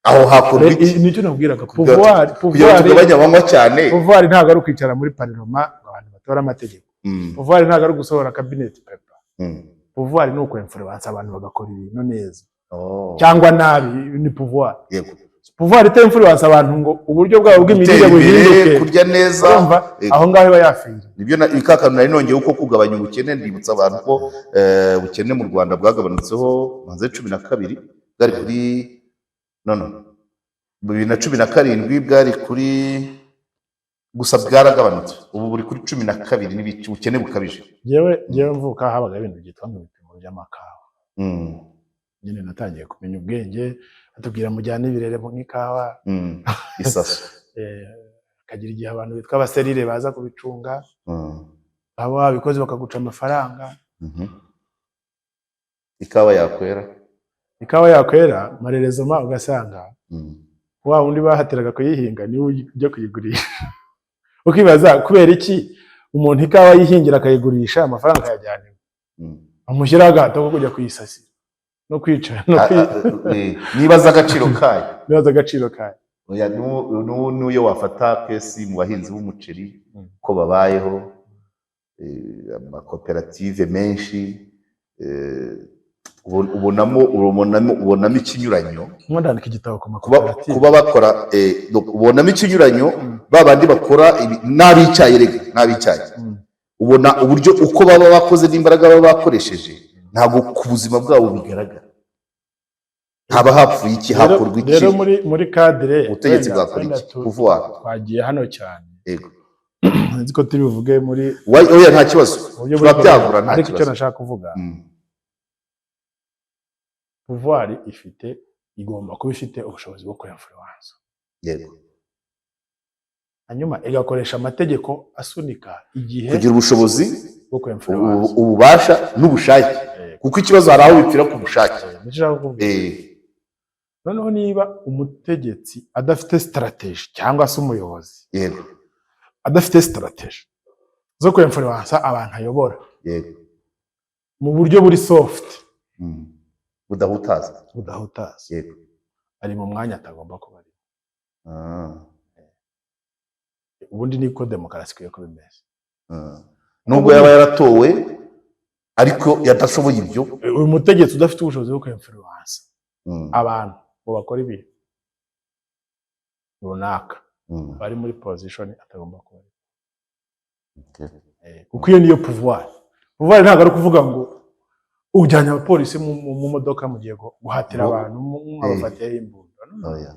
Aho hakorwa iki? Nicyo nabwiraga. Kugira Pouvoir kugira ngo pouvoir tugabanye abanywa cyane. Pouvoir ntabwo ari ukwicara muri parlement ngo abantu batore amategeko. Pouvoir ntabwo ari ugusohora cabinet paper. Pouvoir ni ukwinfluence abantu bagakora ibintu neza cyangwa nabi, ni pouvoir. Pouvoir ita-influence abantu ngo uburyo bwabo bw'imirire Gutera imbere, buhinduke, kurya neza. urumva, aho ngaho iba yafiriye. Nibyo ka kantu nari nongeye uko kugabanya ubukene. Ndibutsa abantu ko ubukene mu Rwanda bwagabanutseho maze 12, bwari kuri no 2017 bwari kuri, gusa bwaragabanutse, ubu buri kuri 12 n'ibice, ubukene bukabije. Njyewe mvuka habaga ibintu byitwa ngo ibipimo by'amakawa. Nyine natangiye kumenya ubwenge batubwira mujyane ibirere mu ikawa. Isaso. Hakagira igihe abantu bitwa abaserire baza kubicunga, baba babikoze bakaguca amafaranga. Ikawa yakwera. Ikawa yakwera marerezoma ugasanga wa wundi bahatiraga kuyihinga niwe ujya kuyigurisha, ukibaza kubera iki umuntu ikawa yihingira akayigurisha amafaranga akayajyana iwe, amushyiraho agahato ko kujya kuyisasira no kwicara no Nibaza agaciro kayo. Nibaza agaciro kayo. Oya, n'uyo wafata case mu bahinzi b'umuceri ko babayeho, amakoperative menshi, ubonamo ikinyuranyo. Nko ndandika igitabo ku Kuba, makoperative. kuba bakora, donc ubonamo ikinyuranyo, ba bandi bakora n'ab'icyayi, rega n'ab'icyayi, ubona uburyo uko baba bakoze n'imbaraga baba bakoresheje ntabwo ku buzima bwabo bigaragara. Haba hapfuye iki? Hakorwa iki? Rero muri cadre Ubutegetsi bwakora wenda iki? Pouvoir. Twagiye hano cyane. Yego. Nzi ko turi buvuge muri Oya, nta kibazo. mu buryo buri Turabyagura, nta ariko icyo kibazo. nashaka kuvuga, pouvoir igomba kuba ifite ubushobozi bwo ku-influence, hanyuma igakoresha amategeko asunika igihe Kugira ubushobozi, bwo ku-influence. ububasha n'ubushake, kuko ikibazo hari aho bipfira ku bushake. Nicyo nshaka kukubwira. Noneho niba umutegetsi adafite strategy cyangwa se umuyobozi adafite strategy zo ku-influence abantu ayobora mu buryo buri soft, Budahutaza. Budahutaza, ari mu mwanya atagomba kuba arimo. Ubundi niko demokarasi ikwiye kuba imeze. Nubwo yaba yaratowe ariko yadashoboye ibyo. Uyu mutegetsi udafite ubushobozi bwo ku-influence abantu ngo bakore ibintu runaka, bari muri position atagomba kuba arimo. Kuko iyo niyo pouvoir. Pouvoir ntabwo ari ukuvuga ngo ujyanye abapolisi mu modoka mugiye guhatira abantu mwabafatiyeho imbunda. No, no. Oya.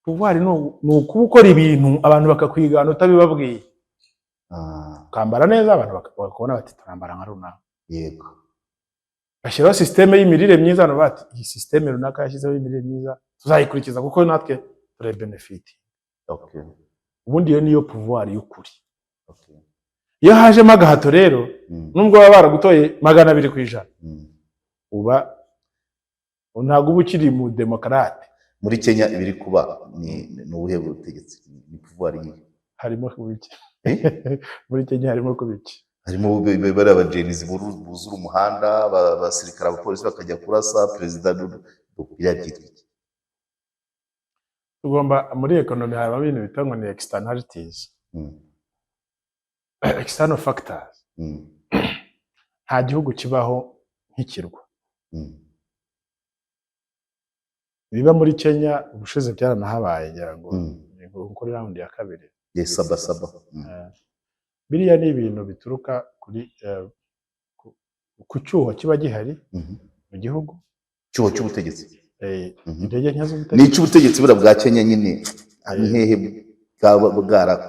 Pouvoir ni ukuba ukora ibintu abantu bakakwigana utabibabwiye. Ukambara neza abantu bakabona bati turambara nka runaka. Bashyiraho système y'imirire myiza, abantu bati iyi système runaka yashyizeho y'imirire myiza tuzayikurikiza kuko natwe turabenefit. Ubundi iyo niyo pouvoir y'ukuri. Iyo hajemo agahato rero, nubwo baba baragutoye 200%, uba ntabwo uba ukiri mu démocrate. Muri Kenya ibiri kuba ni ubuhe butegetsi? Ni pouvoir yihe? Harimo kuba iki? Eh? Muri Kenya harimo kuba iki? Harimo bariya bagenzi buzura umuhanda, abasirikare, abapolisi bakajya kurasa perezida, biriya byitwa iki? Tugomba, muri economy harimo ibintu bita ngo ni externalities, external factors. Nta gihugu kibaho nk'ikirwa. Ibiba muri Kenya ubushize byaranahabaye, ngira ngo ni kuri round ya kabiri. Yes, saba saba. Biriya ni ibintu bituruka kuri ku cyuho kiba gihari mu gihugu. Cyuho cy'ubutegetsi. Intege nke Ni z'ubutegetsi. Icy'ubutegetsi buriya bwa Kenya nyine ni hehe bwaba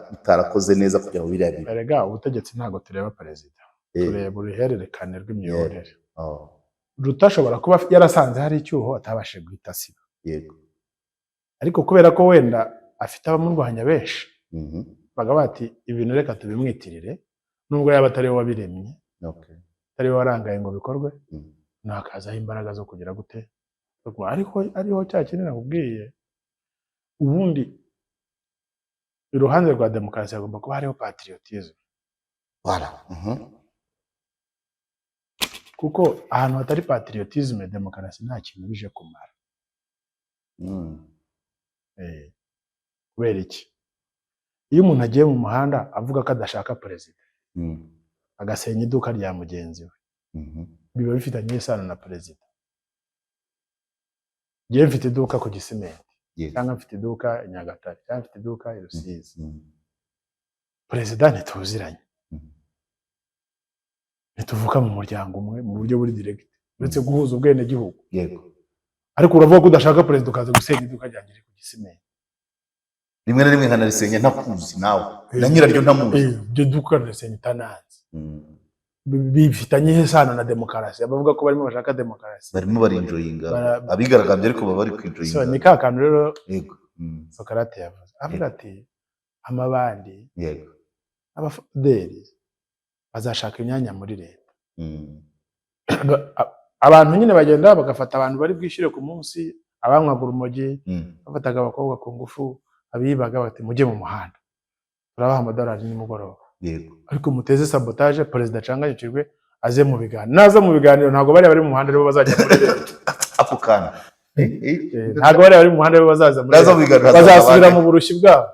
butarakoze neza kugira ngo biriya bibe? Erega ubutegetsi ntabwo tureba perezida, tureba uruhererekane rw'imiyoborere. Ruto ashobora kuba yarasanze hari icyuho atabashije guhita asiba, ariko kubera ko wenda afite abamurwanya benshi, baga bati ibintu reka tubimwitirire nubwo yaba atari we wabiremye, atari we warangaye ngo bikorwe, nakazaho imbaraga zo kugira gute. Ariko ariho cya kintu nakubwiye, ubundi iruhande rwa demokarasi hagomba kuba hariho patriotism. Voilà. Kuko ahantu hatari patriotisme, demokarasi nta kintu bije kumara. Kubera iki? Iyo umuntu agiye mu muhanda avuga ko adashaka perezida, agasenya iduka rya mugenzi we, biba bifitanye isano na perezida. Njyewe mfite iduka ku Gisimenti, cyangwa mfite iduka i Nyagatare, cyangwa mfite iduka i Rusizi. Perezida ntituziranye, ntituvuka mu muryango umwe mu buryo buri direct, uretse guhuza ubwenegihugu. Ariko uravuga ko udashaka perezida, ukaza gusenya iduka ryanjye riri ku Gisimenti. Rimwe na rimwe nkanarisenya ntakuzi nawe, na nyiraryo ntamuzi. Iryo duka ririsenya utananze. Bifitanye isano na demokarasi? Abavuga ko barimo bashaka demokarasi Barimo barenjoyinga abigaragambya, ariko baba bari So, kwenjoyinga. ni ka kantu rero Sokarate yavuze, avuga ati amabandi, abafuderi bazashaka imyanya muri leta. Abantu nyine bagenda bagafata abantu bari bwishyure ku munsi, abanywaga urumogi, bafataga abakobwa ku ngufu, abibaga, bati mujye mu muhanda, turabaha amadolari nimugoroba, ariko muteze sabotage, perezida acanganyukirwe, aze mu biganiro. Naza mu biganiro, ntabwo bariya bari mu muhanda aribo bazajya muri leta. Ako kantu. Ntabwo bariya bari mu muhanda aribo bazaza muri Naza mu leta. biganiro, hazaza Bazasubira abandi. mu burushyi bwabo.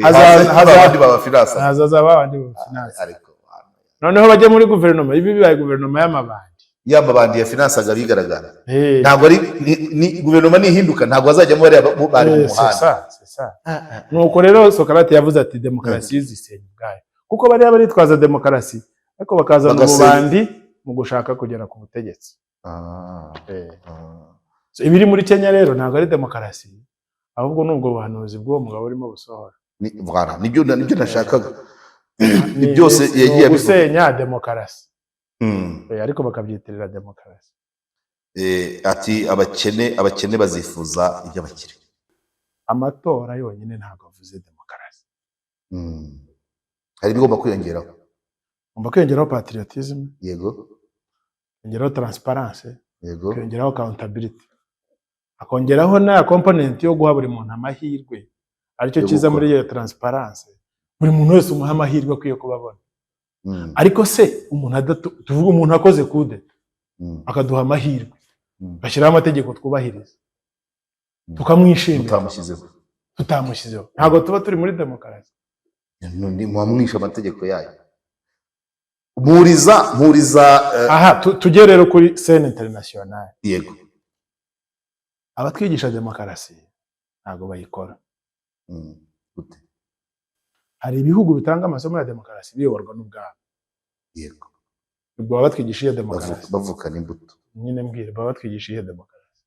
Haza abandi babafinansa. Hazaza babandi bafinansa. Ariko Noneho bajye muri guverinoma, ibi bibaye guverinoma y'amabandi. Ya mabandi ya finansaga bigaragara, ntabwo ari ni guverinoma nihinduka, ntabwo bazajyamo bariya bari mu C'est muhanda. ça, c'est ça. Nuko rero Sokarate yavuze ati demokarasi zisenya ubwayo, kuko bariya baritwaza demokarasi, ariko bakazana ububandi mu gushaka kugera ku butegetsi. So, ibiri muri Kenya rero ntabwo ari demokarasi, ahubwo ni ubwo buhanuzi bw'uwo mugabo urimo busohora. Voilà, nibyo nashakaga. Ni byose Ni yagiye abivuga. ugusenya demokarasi. Ariko bakabyitirira demokarasi. Ati abakene bazifuza iby'abakire. Amatora yonyine ntabwo avuze demokarasi. Hari ibigomba kwiyongeraho. Ugomba kwiyongeraho patriotism, kwiyongeraho transparence, kwiyongeraho accountability, akongeraho na component yo guha buri muntu amahirwe, aricyo Yo cyiza gukora. muri iyo transparence. Buri muntu wese umuha amahirwe akwiye kuba abona. Ariko se umuntu tuvuge umuntu akoze kude, akaduha amahirwe, bashyiraho amategeko twubahiriza, tukamwishimira, Mutamushyizeho. Tutamushyizeho, ntabwo tuba turi muri demokarasi. None muba amategeko yayo. Mpuriza mpuriza. Aha tujye rero kuri scène internationale. Abatwigisha demokarasi ntabwo bayikora. Gute? Hari ibihugu bitanga amasomo ya demokarasi biyoborwa n'ubwami. Ubwo baba batwigisha iyo demokarasi? Bavukana imbuto. Nyine mbwira, baba batwigisha iyo demokarasi?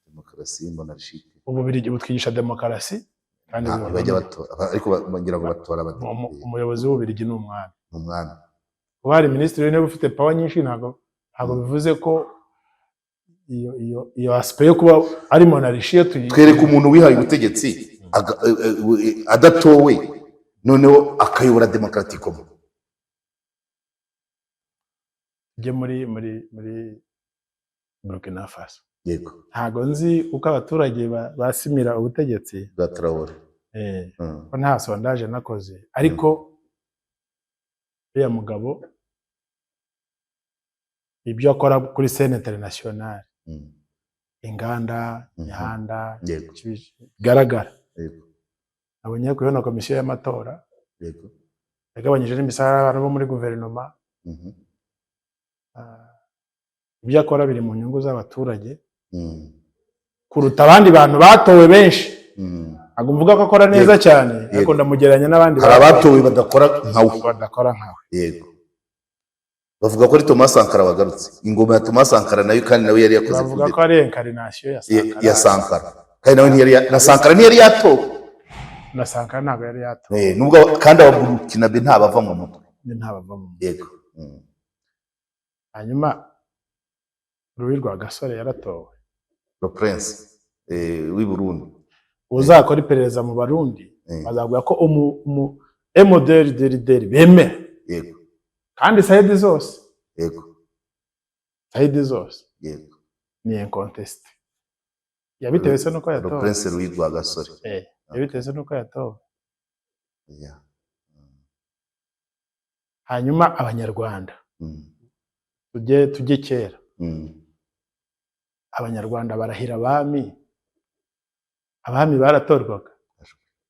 Demokarasi monarchique. Ububirigi butwigisha demokarasi kandi Ntabwo buyoborwa bajya batora, ariko bagira ngo batora abadepite. Umuyobozi w'Ububirigi ni umwami. Ni umwami. Kuba hari minisitiri w'intebe ufite power nyinshi, ntabwo bivuze ko iyo aspect yo kuba ari monarchie tuyi. Twereka umuntu wihaye ubutegetsi adatowe, noneho akayobora démocratiquement. Tujye muri Burkina Faso. Ntabwo nzi uko abaturage basimira ubutegetsi Bwa Traore. Ko nta sondage nakoze, ariko uriya mugabo ibyo akora kuri scène internationale, inganda, imihanda, bigaragara. Nabonye kubona komisiyo y'amatora yagabanyije n'imishahara y'abantu bo muri guverinoma. Ibyo akora biri mu nyungu z'abaturage kuruta abandi bantu batowe benshi. Ntabwo mvuga ko akora neza cyane, ariko ndamugereranya n'abandi Hari abatowe badakora nkawe. Badakora nkawe. Yego, bavuga ko ari Thomas Sankara wagarutse, ingoma ya Thomas Sankara nayo, kandi nawe yari yakoze Bavuga coup ko ari incarnation ya d'etat. Sankara. Ya Sankara, kandi nawe ntiyari na Sankara ntiyari yatowe. Na Sankara ntabwo yari yatowe. Nubwo kandi Ababurukinabe ntabava mu mutwe. Ntabava mu mutwe. Hanyuma Louis Rwagasore yaratowe. Le Prince w'i Burundi. Uzakora iperereza mu Barundi, bazavuga ko umu emoderi deri deri bemera, kandi side zose, side zose, ni incontesté. Yabitewe se nuko Le yatowe? Prince Louis Rwagasore. Yabitewe se nuko yatowe? Yeah. Hanyuma Abanyarwanda Tujye kera. Abanyarwanda barahira abami, abami baratorwaga.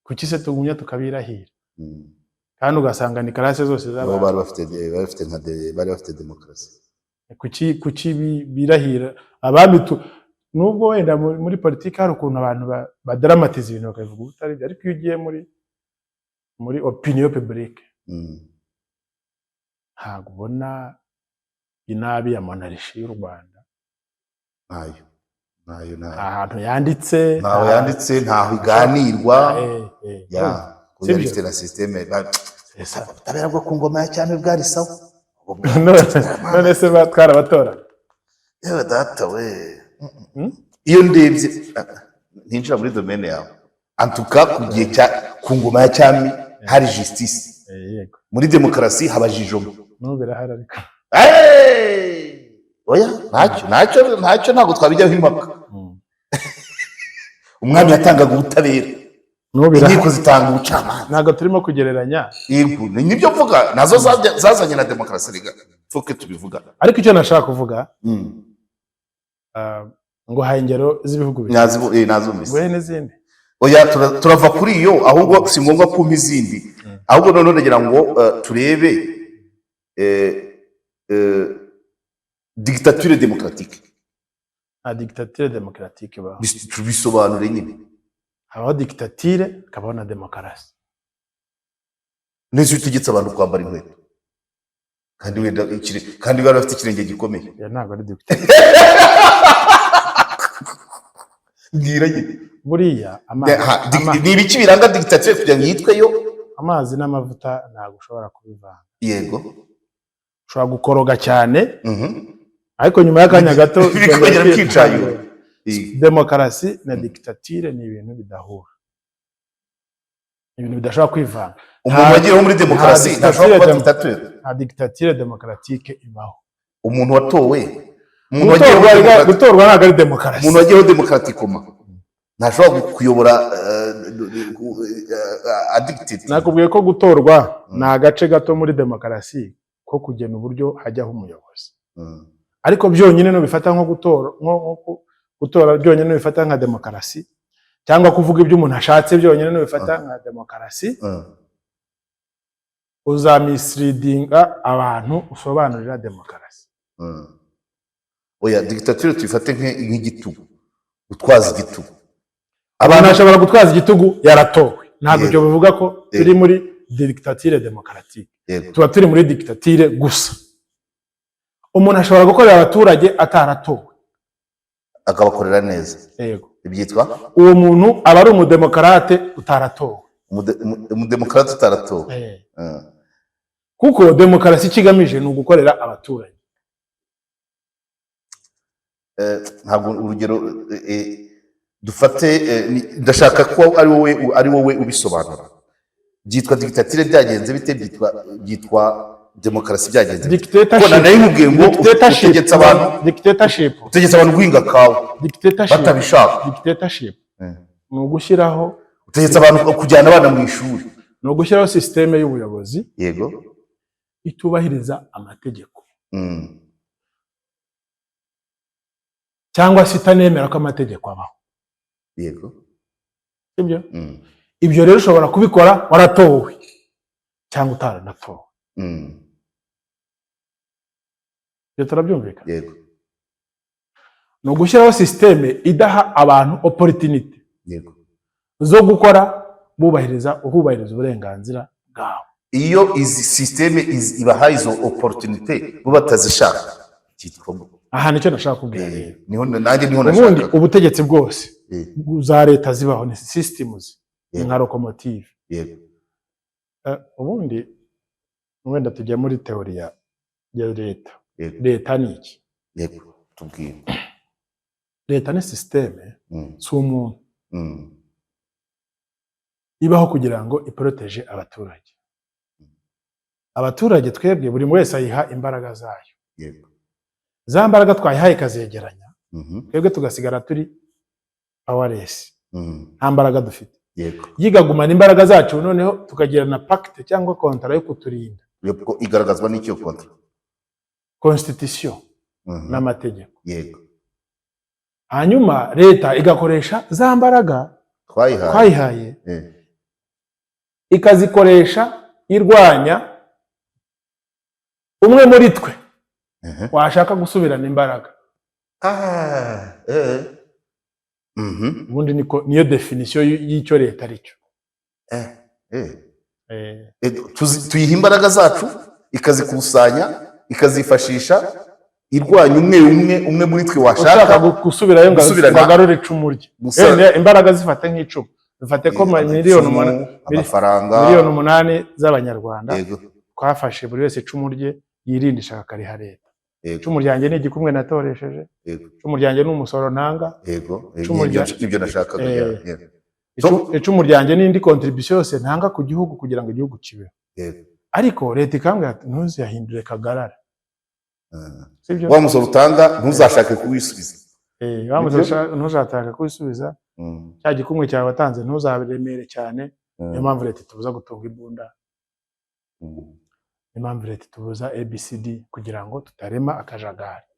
Kuki se tugumya tukabirahira? Kandi ugasanga ni classe zose Nabo z'abantu. Bari bafite demokarasi. Kuki birahira abami? Nubwo wenda muri politiki hari ukuntu abantu badramatiza ibintu bakabivuga ubutari byo, ariko iyo ugiye muri opinion publique, ntabwo ubona inabi ya monarchie y'u Rwanda. Ntayo, ntayo, ntayo. Nta hantu yanditse. Ntaho yanditse, ntaho iganirwa. Ya, kuko Sibyo? yari ifite na système. C'est ça. Ubutabera bwo ku ngoma ya cyami bwari sawa. None se twarabatora? Yewe data we! Hmm? Iyo ndebye, ntinjira muri domaine yawe, antuka ku gihe cya ku ngoma ya cyami hari justice. Yego. Muri demokarasi haba jijoma. N'ubu birahari ariko. Hey! Oya, ntacyo, ntacyo, ntacyo, ntabwo twabijyaho impaka. Umwami yatangaga ubutabera. N'ubu birahari. Inkiko zitanga ubucamanza. Ntabwo turimo kugereranya. Yego, nibyo mvuga, nazo zazanye na demokarasi rega, foke tubivuga. Ariko icyo nashaka kuvuga, ngo haye ingero z'ibihugu bibiri. Nazumvise. Nguhe n'izindi. Oya, turava kuri iyo, ahubwo si ngombwa kumpa izindi. Ahubwo noneho ndagira ngo turebe dictature démocratique. Nta dictature démocratique ibaho. Tubisobanure nyine. Habaho dictature, hakabaho na demokarasi. Neza, iyo utegetse abantu kwambara inkweto kandi wenda kandi bari bafite ikirenge gikomeye. Iyo ntabwo ari dictature. Mbwira nyine. Buriya amazi, Ni ibiki biranga dictature kugira ngo yitwe yo? Amazi n'amavuta ntabwo ushobora kubivanga. Ushobora gukoroga cyane, ariko nyuma y'akanya gato Bikongera bikongera bikicayura. Demokarasi na dictature ni ibintu bidahura, ni ibintu bidashobora kwivanga. Umuntu wagiyeho muri demokarasi nta ntashobora kuba dictature dictature? Nta dictature démocratique ibaho. Umuntu watowe, umuntu wagiyeho Gutorwa ntabwo ari demokarasi. Umuntu wagiyeho démocratiquement ntashobora kuyobora addicted? Nakubwiye ko gutorwa ni agace gato muri demokarasi ko kugena uburyo hajyaho umuyobozi. Ariko byonyine nubifata nko gutora, nko gutora byonyine nubifata nka demokarasi, cyangwa kuvuga ibyo umuntu ashatse byonyine nubifata nka demokarasi, uzamisleadinga abantu usobanurira demokarasi. Oya, dictature tuyifate nk'igitugu, gutwaza igitugu. Abantu Abantu bashobora gutwaza igitugu yaratowe, ntabwo ibyo bivuga ko turi muri dictature démocratique. Tuba turi muri dictature gusa. Umuntu ashobora gukorera abaturage ataratowe. Akabakorera neza. Yego. Ibyitwa? Uwo muntu aba ari umudemokarate utaratowe. Umudemokarate utaratowe. Kuko demokarasi icyo igamije ni ugukorera abaturage. Ntabwo urugero, dufate, ndashaka ko ari wowe ubisobanura. Byitwa dictature byagenze bite? Byitwa demokarasi byagenze bite? Dictatorship. Ko nari nkubwiye ngo Dictatorship. utegetse abantu Dictatorship. utegetse abantu guhinga kawa Dictatorship. batabishaka. Dictatorship ni ugushyiraho Utegetse abantu kujyana abana mu ishuri. Ni ugushyiraho système y'ubuyobozi itubahiriza amategeko, cyangwa se itanemera ko amategeko abaho. Sibyo? Ibyo rero ushobora kubikora waratowe cyangwa utaranatowe. Ibyo turabyumvikana? Yego. Ni ugushyiraho système idaha abantu opportunity zo gukora bubahiriza uhubahiriza uburenganzira bwabo. Iyo izi système ibahaye izo opportunité bo batazishaka, cyitwa? Aha nicyo nashaka kubwira rero. Niho nanjye niho Ubundi nashakaga. ubutegetsi bwose za leta zibaho ni systems, ni nka locomotive. Ubundi wenda tujya muri théorie ya leta. Leta ni iki? Yego, tubwire. Leta ni système, si umuntu. Ibaho kugira ngo iprotège abaturage. Abaturage twebwe, buri wese ayiha imbaraga zayo. Za mbaraga twayihaye ikazegeranya, twebwe tugasigara turi powerless, nta mbaraga dufite. Yigagumana imbaraga zacu, noneho tukagira na pacte cyangwa contrat yo kuturinda. Yego, igaragazwa n'icyo contrat? constitution n'amategeko. Hanyuma leta igakoresha za mbaraga twayihaye, twayihaye, ikazikoresha irwanya umwe muri twe washaka gusubirana imbaraga. Ah, eh. Ubundi niko niyo définition y'icyo leta ari cyo. Tuyiha imbaraga zacu, ikazikusanya, ikazifashisha irwanya umwe umwe umwe muri twe ushaka washaka gusubirayo ngo gusubirana. ngo agarure icumu rye. Wenda imbaraga zifate nk'icumu, zifate ko amacumu, amafaranga, miliyoni 8 z'Abanyarwanda twafashe buri wese icumu rye, yirinde ishaka akariha leta. Icumu ryanjye ni igikumwe natoresheje. Icumu ryanjye ni umusoro ntanga. Icumu Nibyo nashakaga. Icumu ryanjye n'indi contribution yose ntanga ku gihugu kugira ngo igihugu kibeho. Ariko leta ikambwira ati: "Ntuzayahindure kagarara." Sibyo? Wa musoro utanga ntuzashake kuwisubiza. Wa musoro ntuzatanga kuwisubiza. Cya gikumwe cyawe watanze ntuzaremere cyane. Niyo mpamvu leta itubuza gutunga imbunda. Niyo mpamvu leta itubuza ABCD, kugira ngo tutarema akajagari.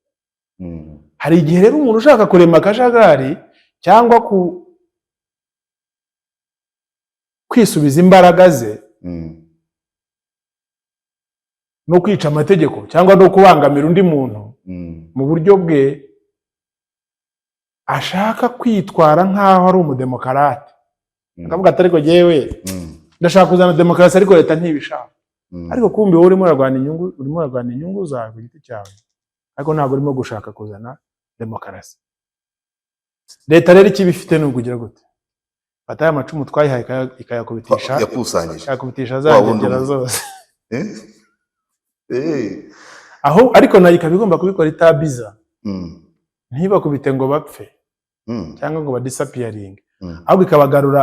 Hari igihe rero umuntu ushaka kurema akajagari cyangwa ku kwisubiza imbaraga ze no kwica amategeko cyangwa no kubangamira undi muntu mu buryo bwe ashaka kwitwara nk'aho ari umudemokarate, akavuga ati: "Ariko jyewe ndashaka kuzana demokarasi, ariko leta ntibishaka." Ariko kumbi wowe urimo urarwana inyungu zawe ku giti cyawe, ariko ntabwo urimo gushaka kuzana demokarasi. Leta rero icyo iba ifite ni ukugira gute? Fata ya macumu twayihaye, ikayakubitisha, yakusanyije, ikayakubitisha za Wa wundi ngegera umwe. zose. Eh? Aho ariko nayo ikaba igomba kubikora itabiza, ntibakubite ngo bapfe cyangwa ngo badisappearinge, ahubwo ikabagarura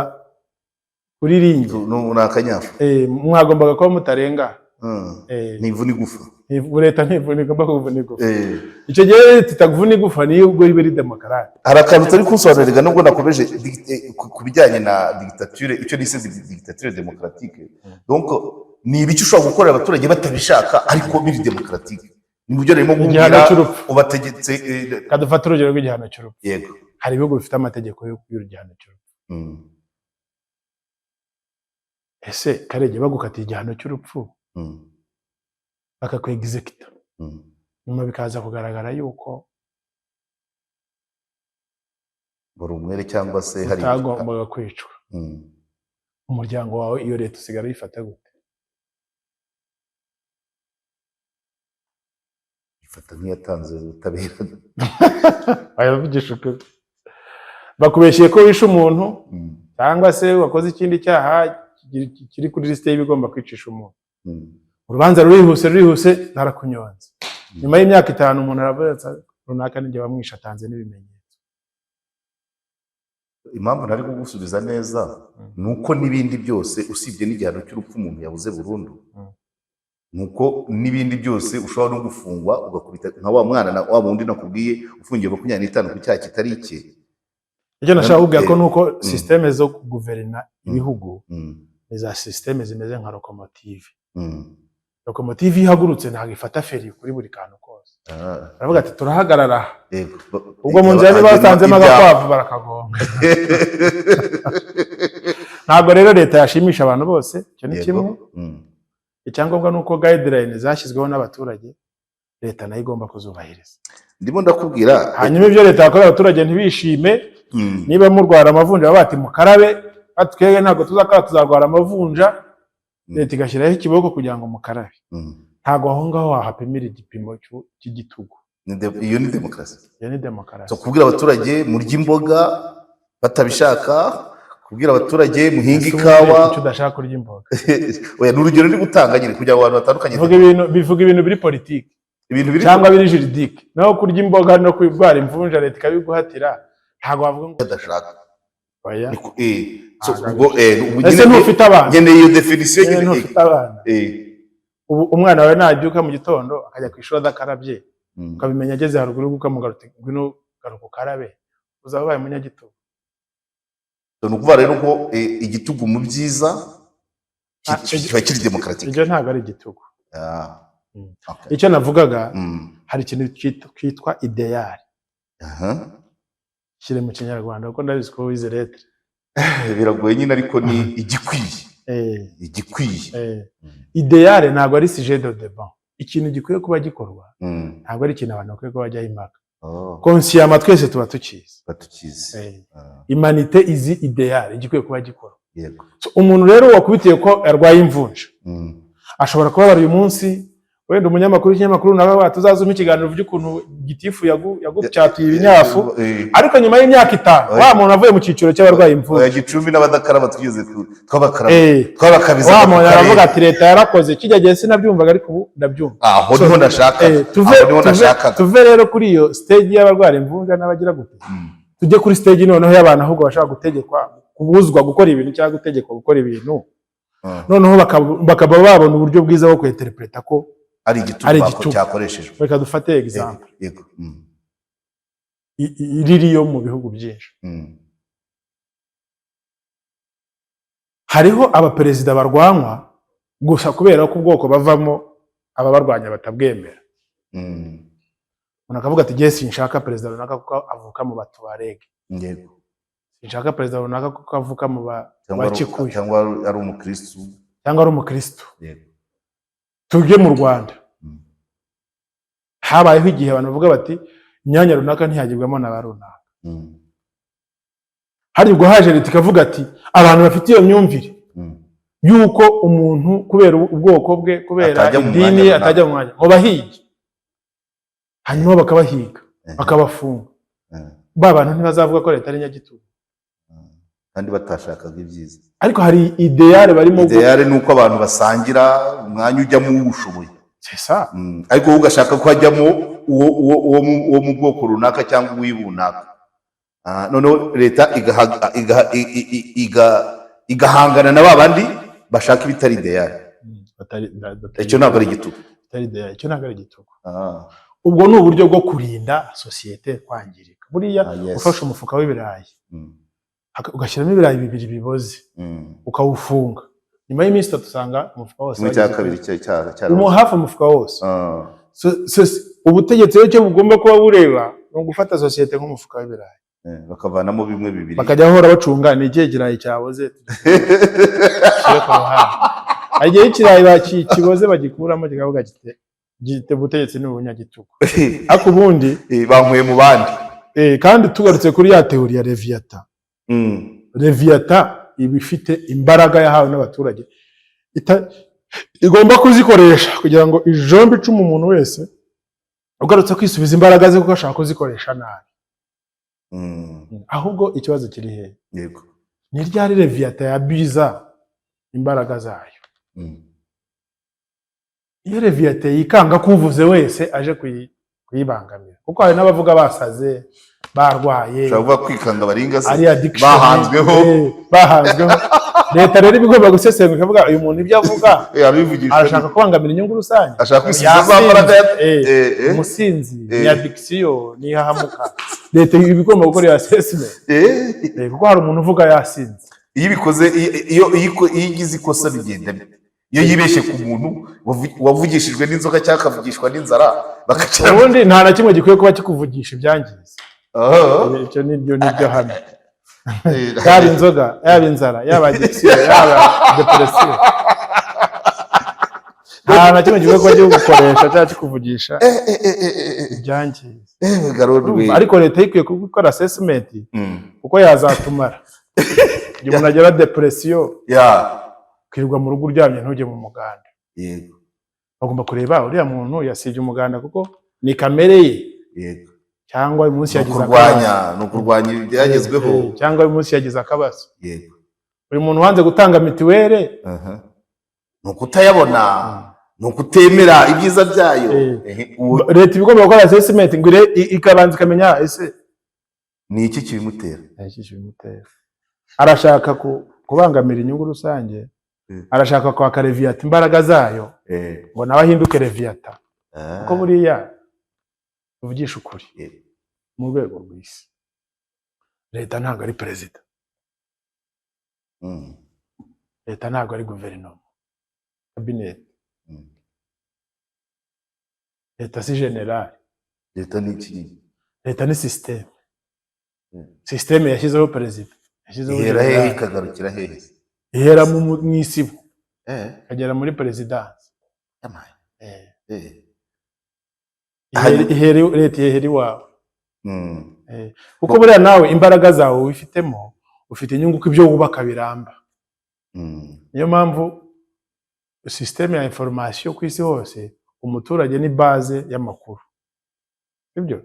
kuri ringi. Ni akanyafu. Mwagombaga kuba mutarenga. Ntivuna igufa. Leta ntivuna, igomba kuvuna igufa. Icyo gihe leta itavuna igufa niyo ubwo iba ari demokarate. Hari akantu utari kunsobanurira, nubwo nakomeje ku bijyanye na dictature, icyo nise dictature démocratique. Donc ni ibiki ushobora gukorera abaturage batabishaka ariko biri démocratique? Ni mu byo narimo Igihano kumbwira cy'urupfu. ubategetse. Reka dufate urugero rw'igihano cy'urupfu. Hari ibihugu bifite amategeko y'igihano cy'urupfu. Ese Karege, bagukatiye igihano cy'urupfu, bakakwexecuta, nyuma bikaza kugaragara yuko buri umwere cyangwa se hari utagombaga kwicwa, umuryango wawe, iyo leta usigara uyifata gute? Ifata nk'iyatanze ubutabera. Bayavugisha ukuri, bakubeshyeye ko wishe umuntu cyangwa se wakoze ikindi cyaha kiri kuri lisite y'ibigomba kwicisha umuntu. Urubanza rurihuse, rurihuse, narakunyonze. Nyuma y'imyaka 5 umuntu aravuga ati: "Runaka ninjye wamwishe, atanze n'ibimenyetso." Impamvu ntari kugusubiza neza ni uko n'ibindi byose usibye n'igihano cy'urupfu umuntu yabuze burundu, ni uko n'ibindi byose ushobora no gufungwa, ugakubita nka wa mwana na wa wundi nakubwiye ufungiwe 25 ku cyaha kitari icye. Icyo nashaka kukubwira ko ni uko système zo kuguverina ibihugu ni za système zimeze nka locomotive. Locomotive iyo ihagurutse ntabwo ifata feri kuri buri kantu kose. Baravuga ati: "Turahagarara aha." Ubwo mu nzira niba basanzemo agakwavu barakagonga. Ntabwo rero leta yashimisha abantu bose, icyo ni kimwe. Icyangombwa ni uko guideline zashyizweho n'abaturage, leta nayo igomba kuzubahiriza. Ndimo ndakubwira. Hanyuma ibyo leta yakorera abaturage ntibishime, niba murwara amavunja baba bati: "Mukarabe." Bati: "Twebwe ntabwo tuzakara, tuzarwara amavunja." Leta igashyiraho ikiboko kugira ngo mukarabe. Ntabwo aho ngaho wahapimira igipimo cy'igitugu. Iyo ni demokarasi. Iyo ni demokarasi. So, kubwira abaturage murya imboga batabishaka, kubwira abaturage muhinga Ese ubundi ikawa. kuki udashaka kurya imboga? Oya, ni urugero ndi gutanga nyine kugira ngo abantu batandukanye. Bivuga ibintu, bivuga ibintu biri politiki ibintu biri cyangwa biri juridique. Naho kurya imboga no kurwara imvunja leta ikabiguhatira, ntabwo wavuga ngo badashaka. Oya. So, Ntabwo ubwo ubwo Ese nyine ntufite abana? Nkeneye iyo définition Nyine nyine. ntufite abana? Ubu umwana wawe nabyuka mu gitondo akajya ku ishuri adakarabye, ukabimenya ageze haruguru, ukamugaruka uti: "Ngwino, garuka ukarabe," uzaba ubaye umunyagitugu. So, ni ukuvuga rero ko igitugu mu byiza Ah, kiba kiri démocratique. Ibyo ntabwo ari igitugu. Okay. Icyo navugaga, hari ikintu cyitwa idéal. Shyire mu Kinyarwanda, kuko ndabizi ko wize lettres. Biragoye nyine, ariko ni igikwiye. Igikwiye. Idéal ntabwo ari sujet de débat. Ikintu gikwiye kuba gikorwa ntabwo ari ikintu abantu bakwiye kuba bajyaho impaka. Consciemment twese tuba tukizi. Batukizi. Humanité izi idéal, igikwiye kuba gikorwa. So, umuntu rero wakubitiye ko yarwaye imvunja ashobora kubabara uyu munsi. Wenda umunyamakuru w'ikinyamakuru nawe tuzazume ikiganiro uvuge ukuntu gitifu yagucyatuye ibinyafu, ariko nyuma y'imyaka 5 Oya. wa muntu avuye mu cyiciro cy'abarwaye imvunja. Oya, Gicumbi n'abadakaraba twigeze twabakaraba, twabakabiza Wa ku muntu karere. aravuga ati: "Leta yarakoze, kijya gihe sinabyumvaga, ariko ubu ndabyumva." Aho So, niho nashakaga. Tuve, Aho niho nashakaga. tuve rero kuri iyo stage y'abarwara imvunja n'abagira gute, tujye kuri stage noneho y'abantu ahubwo bashaka gutegekwa, kubuzwa gukora ibintu cyangwa gutegekwa gukora ibintu, noneho bakaba babona uburyo bwiza bwo kwinterpreta ko ari igitugu ari igitugu. Cyakoreshejwe. Reka dufate example Yego. Iririyo mu bihugu byinshi. Hariho abaperezida barwanywa gusa kubera ko ubwoko bavamo ababarwanya batabwemera. Umuntu akavuga ati: "Jye sinshaka perezida runaka kuko avuka mu Batuareg, sinshaka perezida runaka kuko avuka mu Cyangwa Bakikuyu, cyangwa ari umukristu. Cyangwa ari umukristu." Tujye mu Rwanda. Habayeho igihe abantu bavuga bati: "Imyanya runaka ntiyagibwamo na ba runaka." Hari ubwo haje leta ikavuga ati: "Abantu bafite iyo myumvire y'uko umuntu kubera ubwoko bwe, kubera atajya mu idini mwanya ye runaka. atajya mu mwanya, ngo bahige." Hanyuma bakabahiga, bakabafunga. Ba bantu ntibazavuga ko leta ari nyagitugu? Kandi batashakaga ibyiza. Ariko hari idéal barimo. Idéal ni uko abantu basangira umwanya ujyamo uwushoboye. C'est ça. Ariko wowe ugashaka ko hajyamo uwo mu bwoko runaka cyangwa uw'ibunaka. Noneho leta igahangana na ba bandi bashaka ibitari idéal. Icyo ntabwo ari igitugu. Batari idéal, icyo ntabwo ari igitugu. Ubwo ni uburyo bwo kurinda sosiyete kwangirika. Buriya Ah, yes. ufashe umufuka w'ibirayi, ugashyiramo ibirayi bibiri biboze, ukawufunga, nyuma y'iminsi 3 usanga umufuka wose Kimwe cya wagize kabiri hafi umufuka wose. So, ubutegetsi rero icyo bugomba kuba bureba ni ugufata sosiyete nk'umufuka w'ibirayi. Bakavanamo bimwe bibiri. Bakajya bahora bacunga: ni ikihe kirayi cyaboze, dushyire ku ruhande. Hari igihe ikirayi kiboze bagikuramo, kikavuga kiti gite ubutegetsi ni ubunyagitugu. Ariko ubundi Bankuye mu bandi. Kandi tugarutse kuri ya théorie ya Leviathan, Leviathan iba ifite imbaraga yahawe n'abaturage, igomba kuzikoresha kugira ngo ijombe icumu umuntu wese ugarutse kwisubiza imbaraga ze, kuko ashaka kuzikoresha nabi. Ahubwo ikibazo kiri hehe? Ni ryari Leviathan yabiza imbaraga zayo? Iyo Leviathan yikanga ko uvuze wese aje kuyibangamira, kuko hari n'abavuga basaze, barwaye. Ushobora kuvuga kwikanga baringa se Ari addiction. Bahanzweho. Bahanzweho. Leta rero iba igomba gusesengura, ikavuga: "Uyu muntu ibyo avuga Abivugishwa arashaka kubangamira inyungu rusange." Ashaka kwisubiza za mbaraga Yasinze. Umusinzi ni addiction, ni ihahamuka. Leta iba igomba gukora iyo assessment. Kuko hari umuntu uvuga yasinze. Iyo ibikoze, iyo igize ikosa bigenda bite? Iyo yibeshye ku muntu wavugishijwe n'inzoka cyangwa akavugishwa n'inzara bakacara? Ubundi nta na kimwe gikwiye kuba kikuvugisha ibyangiza. Icyo nibyo hano, yaba inzoga, yaba inzara, yaba addiction, yaba depression, nta na kimwe gikwiye kuba kigukoresha cyangwa kikuvugisha ibyangiza. Garodwe. Urumva? Ariko leta ikwiye gukora assessment, kuko yazatumara igihe umuntu agira depression, kwirirwa mu rugo uryamye ntujye mu muganda. Bagomba kureba uriya muntu yasibye umuganda kuko ni kamere ye, cyangwa uyu munsi Ni yagize ukurwanya akabazo. Ni ukurwanya ibyagezweho. Cyangwa uyu munsi yagize akabazo. Uyu muntu wanze gutanga mituweli, Ni ukutayabona, ni ukutemera ibyiza byayo. Leta iba igomba gukora assessment ngo ikabanza ikamenya ese Ni iki kibimutera? Ni iki kibimutera? Arashaka kubangamira inyungu rusange, arashaka kwaka Leviathan imbaraga zayo ngo nawe ahinduke Leviathan. Kuko buriya tuvugisha ukuri, mu rwego rw'isi leta ntabwo ari perezida, leta ntabwo ari guverinoma, cabinet. Leta si général. Leta ni iki nyine? Leta ni système. Système yashyizeho perezida, yashyizeho Ihera hehe général. ikagarukira hehe? Ihera mu isibo, ikagera muri perezidansi. Yamaye. Leta ihera iwawe. Kuko buriya nawe imbaraga zawe wifitemo, ufite inyungu ko ibyo wubaka biramba. Niyo mpamvu système ya information ku isi hose, umuturage ni base y'amakuru, sibyo?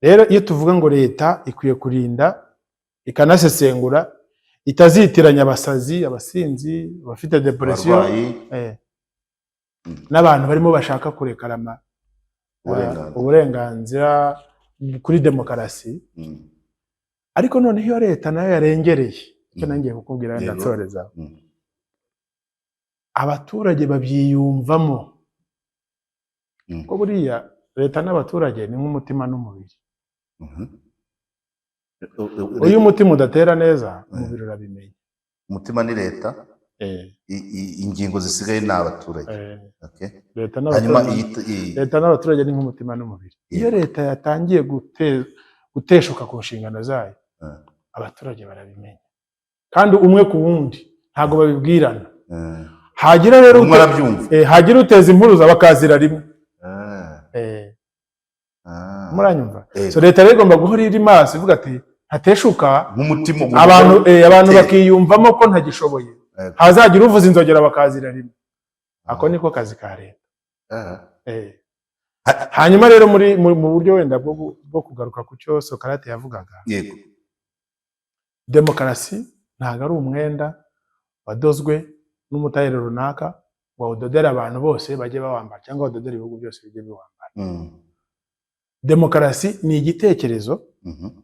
Rero iyo tuvuga ngo leta ikwiye kurinda ikanasesengura, itazitiranya abasazi, abasinzi, abafite dépression, abarwayi, n'abantu barimo bashaka kurekarama uburenganzira. Uburenganzira kuri demokarasi. Ariko noneho iyo leta nayo yarengereye, icyo nangiye kukubwira, wenda nsoreza, abaturage babyiyumvamo, ko buriya leta n'abaturage ni nk'umutima n'umubiri. Iyo umutima udatera neza, umubiri urabimenya. Umutima ni leta, ingingo zisigaye ni abaturage. Okay. Leta Hanyuma n'abaturage, leta n'abaturage ni nk'umutima n'umubiri. Iyo leta yatangiye guteshuka ku nshingano zayo, abaturage barabimenya, kandi umwe ku wundi, ntabwo babibwirana. Hagira rero Umwe arabyumva. Hagira uteza impuruza, bakazira rimwe. Muranyumva? So leta rero igomba guhora iri maso, ivuga ati ntateshuka, Nk'umutima ugomba abantu gutera. bakiyumvamo ko ntagishoboye, hazagira uvuza inzogera bakazira rimwe. Ako niko kazi ka leta. Hanyuma rero muri mu buryo wenda bwo kugaruka ku cyo Socrate yavugaga, demokarasi ntabwo ari umwenda wadozwe n'umutayeri runaka ngo awudodere abantu bose bajye bawambara, cyangwa badodere ibihugu byose bijye biwambara. Demokarasi ni igitekerezo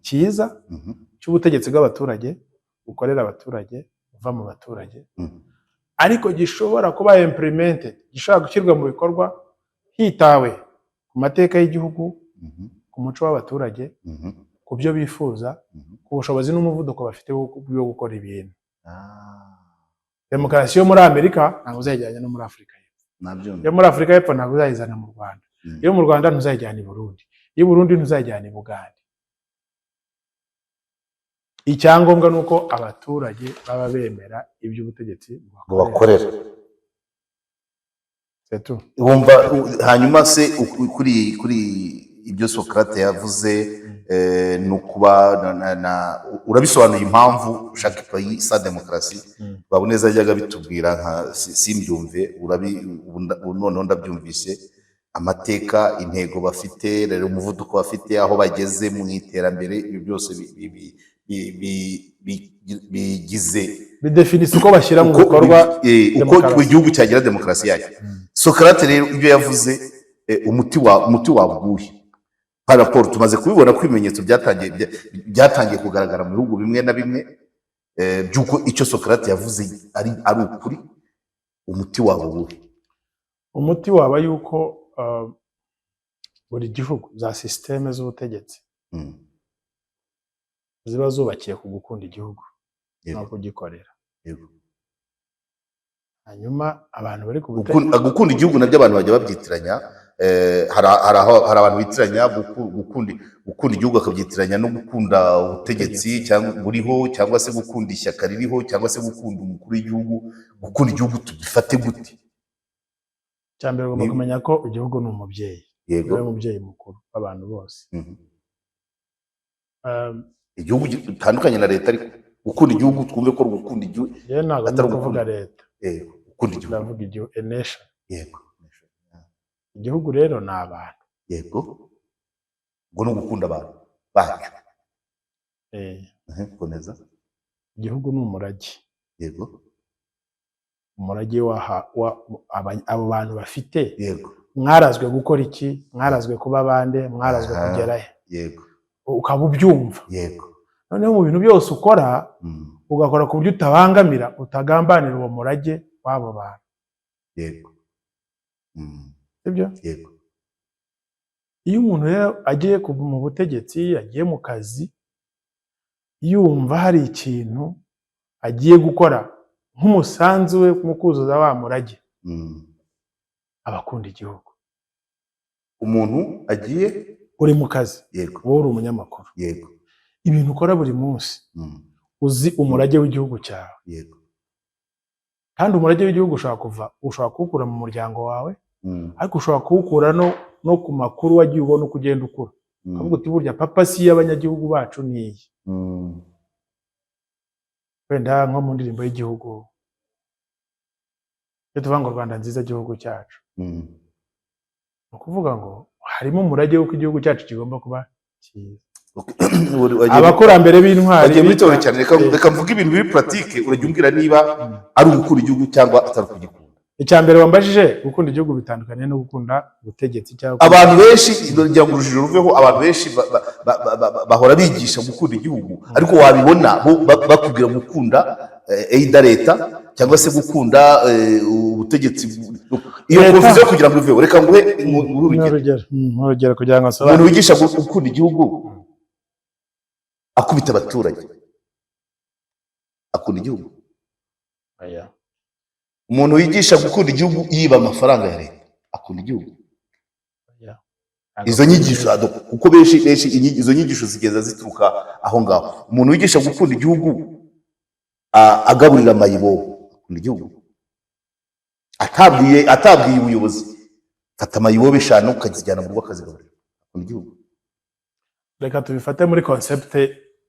cyiza cy'ubutegetsi bw'abaturage, bukorera abaturage, buva mu baturage, ariko gishobora kuba implemented, gishobora gushyirwa mu bikorwa hitawe ku mateka y'igihugu, ku muco w'abaturage, ku byo bifuza, ku bushobozi n'umuvuduko bafite wo gukora ibintu. Demokarasi yo muri Amerika ntabwo uzayijyana no muri Afurika y'Epfo. Nabyumva. Iyo muri Afurika y'Epfo ntabwo uzayizana mu Rwanda. Iyo mu Rwanda ntuzayijyana i Burundi, iyo i Burundi ntuzayijyana i Bugande. Icyangombwa ni uko abaturage baba bemera iby'ubutegetsi ngo bakorera. C'est tout. Wumva hanyuma se kuri ibyo Socrate yavuze, ni ukuba urabisobanuye impamvu chaque pays sa démocratie. Baboneza yajyaga bitubwira nka simbyumve, ubu noneho ndabyumvise: amateka, intego bafite, rero umuvuduko bafite, aho bageze mu iterambere, ibyo byose bigize Bidefinisa uko bashyira mu uko bikorwa uko demokarasi. Igihugu cyagira demokarasi yacyo. Socrate rero ibyo yavuze, umuti waguye par rapport, tumaze kubibona ko ibimenyetso byatangiye kugaragara mu bihugu bimwe na bimwe, by'uko icyo Socrate yavuze ari ukuri. Umuti waba uwuhe? Umuti waba yuko buri gihugu za système z'ubutegetsi ziba zubakiye ku gukunda igihugu no kugikorera. Hanyuma abantu bari ku butegetsi Gukunda igihugu nabyo abantu bajya babyitiranya. Hari abantu bitiranya gukunda igihugu, bakabyitiranya no gukunda ubutegetsi cyangwa buriho, cyangwa se gukunda ishyaka ririho, cyangwa se gukunda umukuru w'igihugu. Gukunda igihugu tubifate gute? Icya mbere, ugomba kumenya ko igihugu ni umubyeyi, niwe mubyeyi mukuru w'abantu bose. Igihugu gitandukanye na leta, ariko gukunda igihugu twumve ko gukunda igihugu Njyewe ntabwo atari ndimo kuvuga ugukunda leta, gukunda igihugu. Ndavuga igihugu, a nation. Igihugu rero ni abantu. Yego, ubwo ni ugukunda abantu bacyo. Komeza. Igihugu ni umurage. Umurage abo bantu bafite. Mwarazwe gukora iki? Mwarazwe kuba bande? Mwarazwe kugera he? Ukaba ubyumva. Noneho mu bintu byose ukora, ugakora ku buryo utabangamira, utagambanira uwo murage w'abo bantu. Sibyo? Yego. Iyo umuntu rero agiye mu butegetsi, agiye mu kazi, yumva hari ikintu agiye gukora nk'umusanzu we mu kuzuza wa murage, aba akunda igihugu. Umuntu agiye Uri mu kazi, Yego. wowe uri umunyamakuru, ibintu ukora buri munsi, uzi umurage w'igihugu cyawe. Kandi umurage w'igihugu ushobora kuwukura mu muryango wawe, ariko ushobora kuwukura no ku makuru wagiye ubona uko ugenda ukura, ukavuga uti: "Burya papa, si y'abanyagihugu bacu ni iyi." Wenda nko mu ndirimbo y'igihugu, iyo tuvuga ngo "Rwanda nziza, gihugu cyacu", ni ukuvuga ngo harimo umurage w'uko igihugu cyacu kigomba kuba cyiza. Abakurambere b'intwari Wagiye muri théorie cyane. Reka mvuge ibintu biri pratique, urajya umbwira niba ari ugukunda igihugu cyangwa atari ukugikunda. Icya mbere wambajije, gukunda igihugu bitandukanye no gukunda ubutegetsi cyangwa Abantu benshi, ngira ngo urujijo ruveho, abantu benshi bahora bigisha gukunda igihugu, ariko wabibona bo bakubwira gukunda either leta cyangwa se gukunda ubutegetsi. Iyo Leta. confusion kugira ngo iveho, reka nguhe urugero. Urugero kugira ngo Umuntu nsobanure. wigisha gukunda igihugu akubita abaturage, akunda igihugu? Oya. Umuntu wigisha gukunda igihugu yiba amafaranga ya leta, akunda igihugu? Oya. Izo nyigisho, kuko benshi benshi izo nyigisho zigenda zituruka aho ngaho. Umuntu wigisha gukunda igihugu agaburira amayibobo, akunda igihugu? Atabwiye ubuyobozi, fata amayibobo 5 ukazijyana mu rugo akazigaburira, akunda igihugu? Reka tubifate muri concept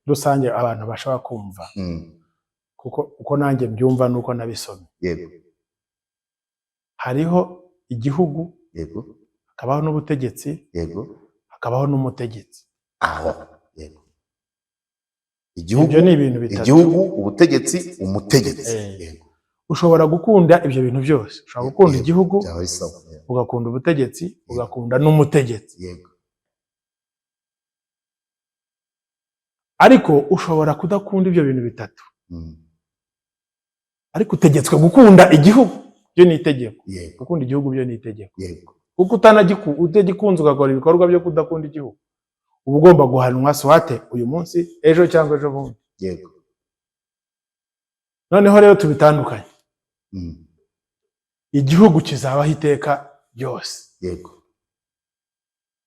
rusange abantu bashobora kumva, kuko uko nanjye mbyumva nuko nabisomye. Hariho igihugu, hakabaho n'ubutegetsi, hakabaho n'umutegetsi. Aho, yego, igihugu. Ibyo ni ibintu bitatu. Igihugu, ubutegetsi, umutegetsi. Ushobora gukunda ibyo bintu byose, ushobora gukunda igihugu, Byaba ari sawa. ugakunda ubutegetsi, ugakunda n'umutegetsi. Ariko ushobora kudakunda ibyo bintu bitatu, ariko utegetswe gukunda igihugu, byo ni itegeko. Gukunda igihugu byo ni itegeko, kuko utagikunze ugakora ibikorwa byo kudakunda igihugu, uba ugomba guhanwa, soit uyu munsi, ejo cyangwa ejo bundi. Noneho rero tubitandukanye. Igihugu kizabaho iteka ryose.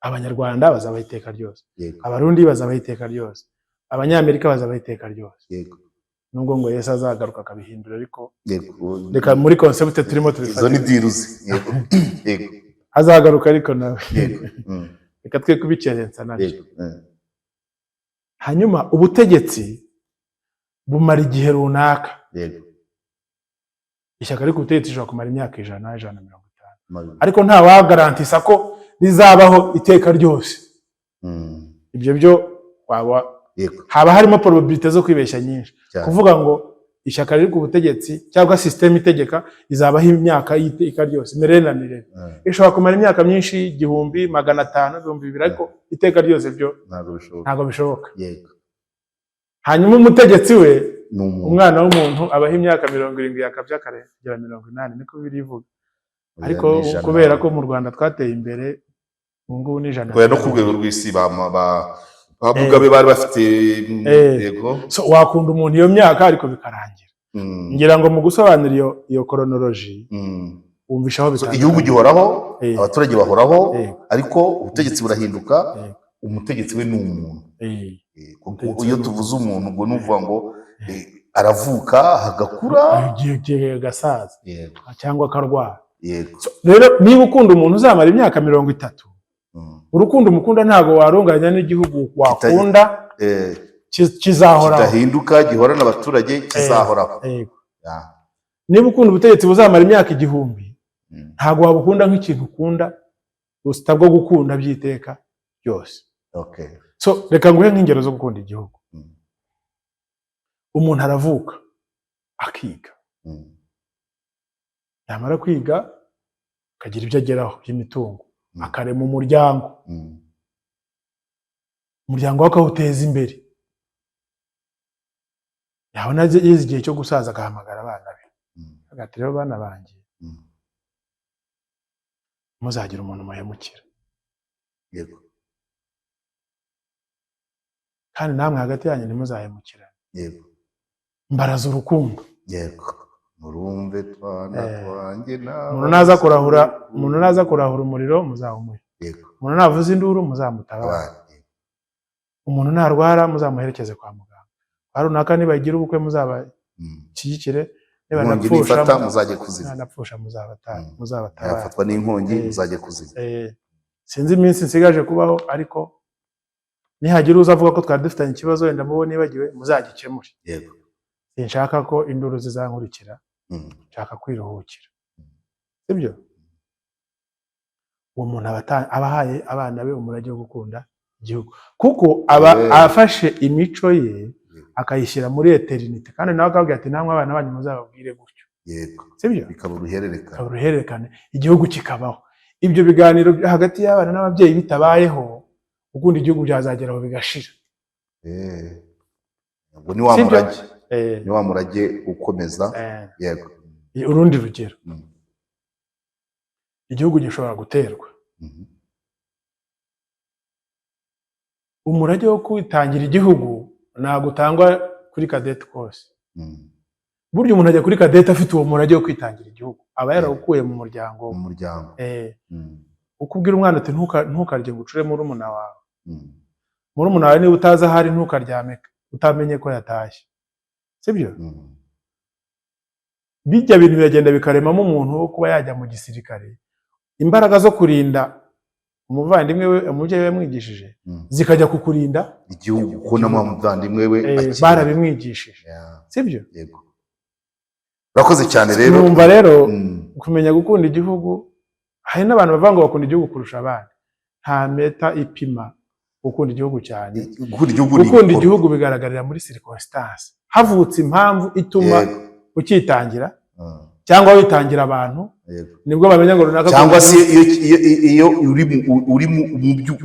Abanyarwanda bazabaho iteka ryose, Abarundi bazabaho iteka ryose, Abanyamerika bazabaho iteka ryose, nubwo ngo Yesu azagaruka akabihindura, ariko reka muri concept turimo Izo tubifate. ni deals. Yego. Azagaruka ariko nawe reka twe kubikerensa nabyo. Hanyuma ubutegetsi bumara igihe runaka. Ishyaka riri ku butegetsi rishobora kumara imyaka 100, 150, ariko nta wagarantisa ko rizabaho iteka ryose. Ibyo byo waba haba harimo probabilité zo kwibeshya nyinshi. Kuvuga ngo ishyaka riri ku butegetsi cyangwa système itegeka izabaho imyaka y'iteka ryose, milele na milele, ishobora kumara imyaka myinshi, 1000, 500, 2000, ariko iteka ryose byo Ntabwo bishoboka. ntabwo bishoboka. Hanyuma umutegetsi we, Ni umuntu. umwana w'umuntu abaho imyaka 70, yakabya akarengera 80, niko birivuga. Ariko Ni 100. kubera ko mu Rwanda twateye imbere, ubu ngubu ni 100. Kubera no ku rwego rw'isi ba Mugabe bari bafite So, wakunda umuntu iyo myaka ariko bikarangira. Ngira ngo mu gusobanura iyo chronologie, wumvisha aho So, bitandukanye. igihugu gihoraho, abaturage bahoraho, ariko ubutegetsi burahinduka. Umutegetsi we ni umuntu. Kuko Umutegetsi iyo we ni tuvuze umuntu, ubwo ni ukuvuga ngo aravuka, agakura, igihe agasaza cyangwa akarwara. So, rero niba ukunda umuntu uzamara imyaka 30, urukundo umukunda ntabwo warunganya n'igihugu wakunda kizahoraho. Kidahinduka, gihorana abaturage, kizahoraho. Yego. Ya. Niba ukunda ubutegetsi buzamara imyaka 1000, ntabwo wabukunda nk'ikintu ukunda busita bwo gukunda by'iteka ryose. So reka nguhe nk'ingero zo gukunda igihugu. Umuntu aravuka, akiga, yamara kwiga akagira ibyo ageraho by'imitungo, akarema umuryango, umuryango we akawuteza imbere, yabona ageze igihe cyo gusaza agahamagara abana be, agati: "Rero bana banjye, muzagire umuntu muhemukira, kandi namwe hagati yanyu ntimuzahemukirane. Mbaraza urukundo." Yego, murumve twana twanjye. Umuntu naza kurahura umuriro muzawumuhe. Umuntu navuza induru, muzamutabare. Abana, yego. Umuntu narwara, muzamuherekeze kwa muganga. Kwa runaka nibagira ubukwe, muzabashyigikire. Inkongi Nibanapfusha, nifata, muzajye kuzimya. nibanapfusha, muzabatabare. Yafatwa n'inkongi, muzajye kuzimya. Sinzi iminsi nsigaje kubaho, ariko nihagira uza avuga ko twari dufitanye ikibazo, wenda mubo nibagiwe, muzagikemure. Sinshaka ko induru zizankurikira. Nshaka kwiruhukira, sibyo? Uwo muntu aba ahaye abana be umurage wo gukunda igihugu, kuko aba afashe imico ye akayishyira muri éternité, kandi nawe akabwira ati: "Namwe abana banyu muzababwire gutyo." Sibyo? Bikaba uruhererekane. Bikaba uruhererekane, igihugu kikabaho. Ibyo biganiro hagati y'abana n'ababyeyi bitabayeho, gukunda igihugu byazageraho bigashira. Ubwo ni wa Sibyo? murage, ni wa murage ukomeza. Yego. Urundi rugero, igihugu gishobora guterwa. Umurage wo kwitangira igihugu ntabwo utangwa kuri cadet course. Burya umuntu ajya kuri cadet afite uwo murage wo kwitangira igihugu, aba yarawukuye mu muryango Mu we. muryango. Uko ubwira umwana uti: Ntukarye ngo ucure murumuna wawe. Murumuna wawe niba utazi aho ari, ntukaryame utamenye ko yatashye." Sibyo? Bijya bintu biragenda bikaremamo umuntu wo kuba yajya mu gisirikare, imbaraga zo kurinda umuvandimwe we umubyeyi we yamwigishije zikajya kukurinda igihugu, kuko na muvandimwe we akiri. Barabimwigishije. Sibyo? Yego, urakoze cyane rero. Numva rero kumenya gukunda igihugu, hari n'abantu bavuga ngo bakunda igihugu kurusha abandi. Nta mètre ipima gukunda igihugu cyane. Gukunda igihugu ni Gukunda igikorwa. igihugu bigaragarira muri circonstance, havutse impamvu ituma ukitangira cyangwa witangira abantu, nibwo bamenya ngo runaka Cyangwa akunda se igihugu. iyo uri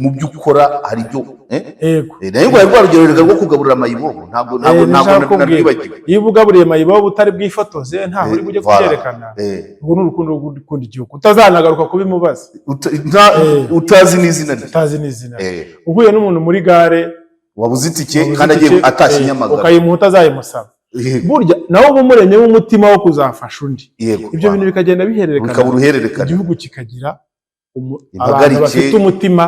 mu byo ukora, hari ibyo, eh? Yego. Nayo ngo rwa rugero rega rwo kugaburira mayibobo, ntabwo ntabwo nshaka kukubwira. narwibagiwe. Iyo ugaburiye mayibobo utari bwifotoze, ntaho uri bujye Voilà. kubyerekana, urwo ni urukundo rwo gukunda igihugu, utazanagaruka kubimubaza. Utazi n'izina rye. Utazi n'izina rye. Uhuye n'umuntu muri gare Wabuze itike wabuze kandi agiye itike, atashye Nyamagabe, ukayimuha utazayimusaba, burya nawe uba umuremyemo umutima wo kuzafasha undi. Ibyo bintu bikagenda bihererekana, Bikaba uruhererekane. igihugu kikagira Impagarike. abantu bafite umutima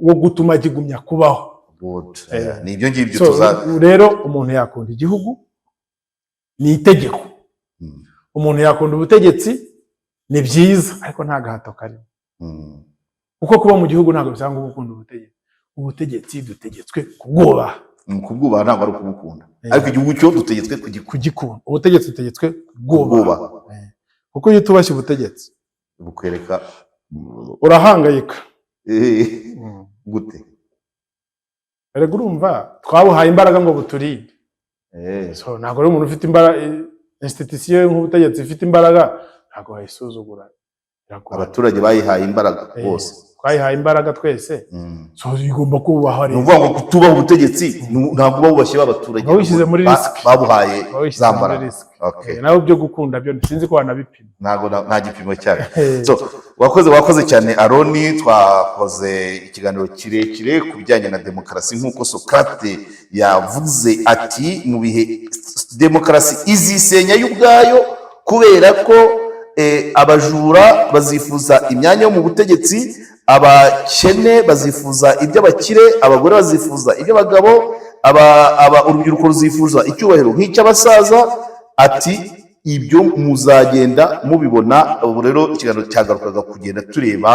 wo gutuma kigumya kubaho. Good. Ni ibyo ngibyo So, tuza rero umuntu yakunda igihugu ni itegeko. Umuntu yakunda ubutegetsi ni byiza, ariko nta gahato karimo, kuko kuba mu gihugu ntabwo bisanga uba ukunda ubutegetsi. Ubutegetsi dutegetswe kubwubaha. Kubwubaha ntabwo ari ukubukunda, ariko igihugu cyo dutegetswe kugikunda. Kugikunda. Ubutegetsi dutegetswe kubwubaha. Kubwubaha. Kuko iyo utubashye ubutegetsi, bukwereka urahangayika. Gute? Erega urumva twabuhaye imbaraga ngo buturinde. So, ntabwo rero umuntu ufite imbaraga, institution nk'ubutegetsi ifite imbaraga, ntabwo wayisuzugura. Iraguhana. Abaturage bayihaye imbaraga bose. Twayihaye imbaraga twese. So igomba kubahwa Ni rero. ukuvuga ngo kutubaha ubutegetsi ntabwo uba wubashye b'abaturage Uba wishyize muri risk. babuhaye Uba wishyize za muri mbaraga. risk. Okay. Nawe byo gukunda byo sinzi ko wanabipima. Ntabwo nta gipimo cyabyo. So, wakoze cyane Aroni. Twakoze ikiganiro kirekire ku bijyanye na demokarasi, nk'uko Socrate yavuze ati: "Mu bihe demokarasi izisenya yo ubwayo, kubera ko abajura bazifuza imyanya yo mu butegetsi, abakene bazifuza iby'abakire, abagore bazifuza iby'abagabo, urubyiruko ruzifuza icyubahiro nk'icy'abasaza." Ati: "Ibyo muzagenda mubibona." Ubu rero ikiganiro cyagarukaga kugenda tureba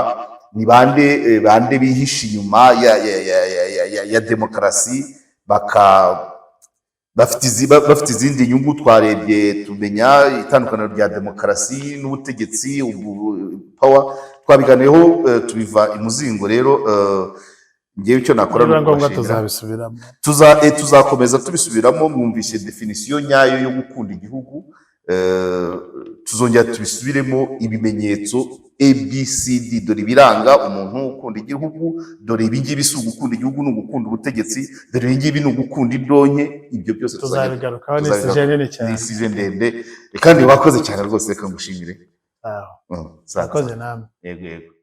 ni bande bihishe inyuma ya demokarasi, bafite izindi nyungu. Twarebye tumenya itandukaniro rya demokarasi n'ubutegetsi, ubu power twabiganiyeho, tubiva imuzingo. Rero ngewe icyo nakora ni Nibiba ngombwa ukubashimira. tuzabisubiramo. Tuzakomeza tubisubiramo. Mwumvise définition nyayo yo gukunda igihugu. Tuzongera tubisubiremo, ibimenyetso ABCD: dore ibiranga umuntu ukunda igihugu, dore ibingibi si ugukunda igihugu, ni ugukunda ubutegetsi, dore ibingibi ni ugukunda indonke. Ibyo byose Tuzabigarukaho, ni tuzabigarukaho. sujet nini cyane. Ni sujet ndende, kandi wakoze cyane rwose, reka ngushimire. Aho. Sawa, Murakoze sawa. namwe. Yego.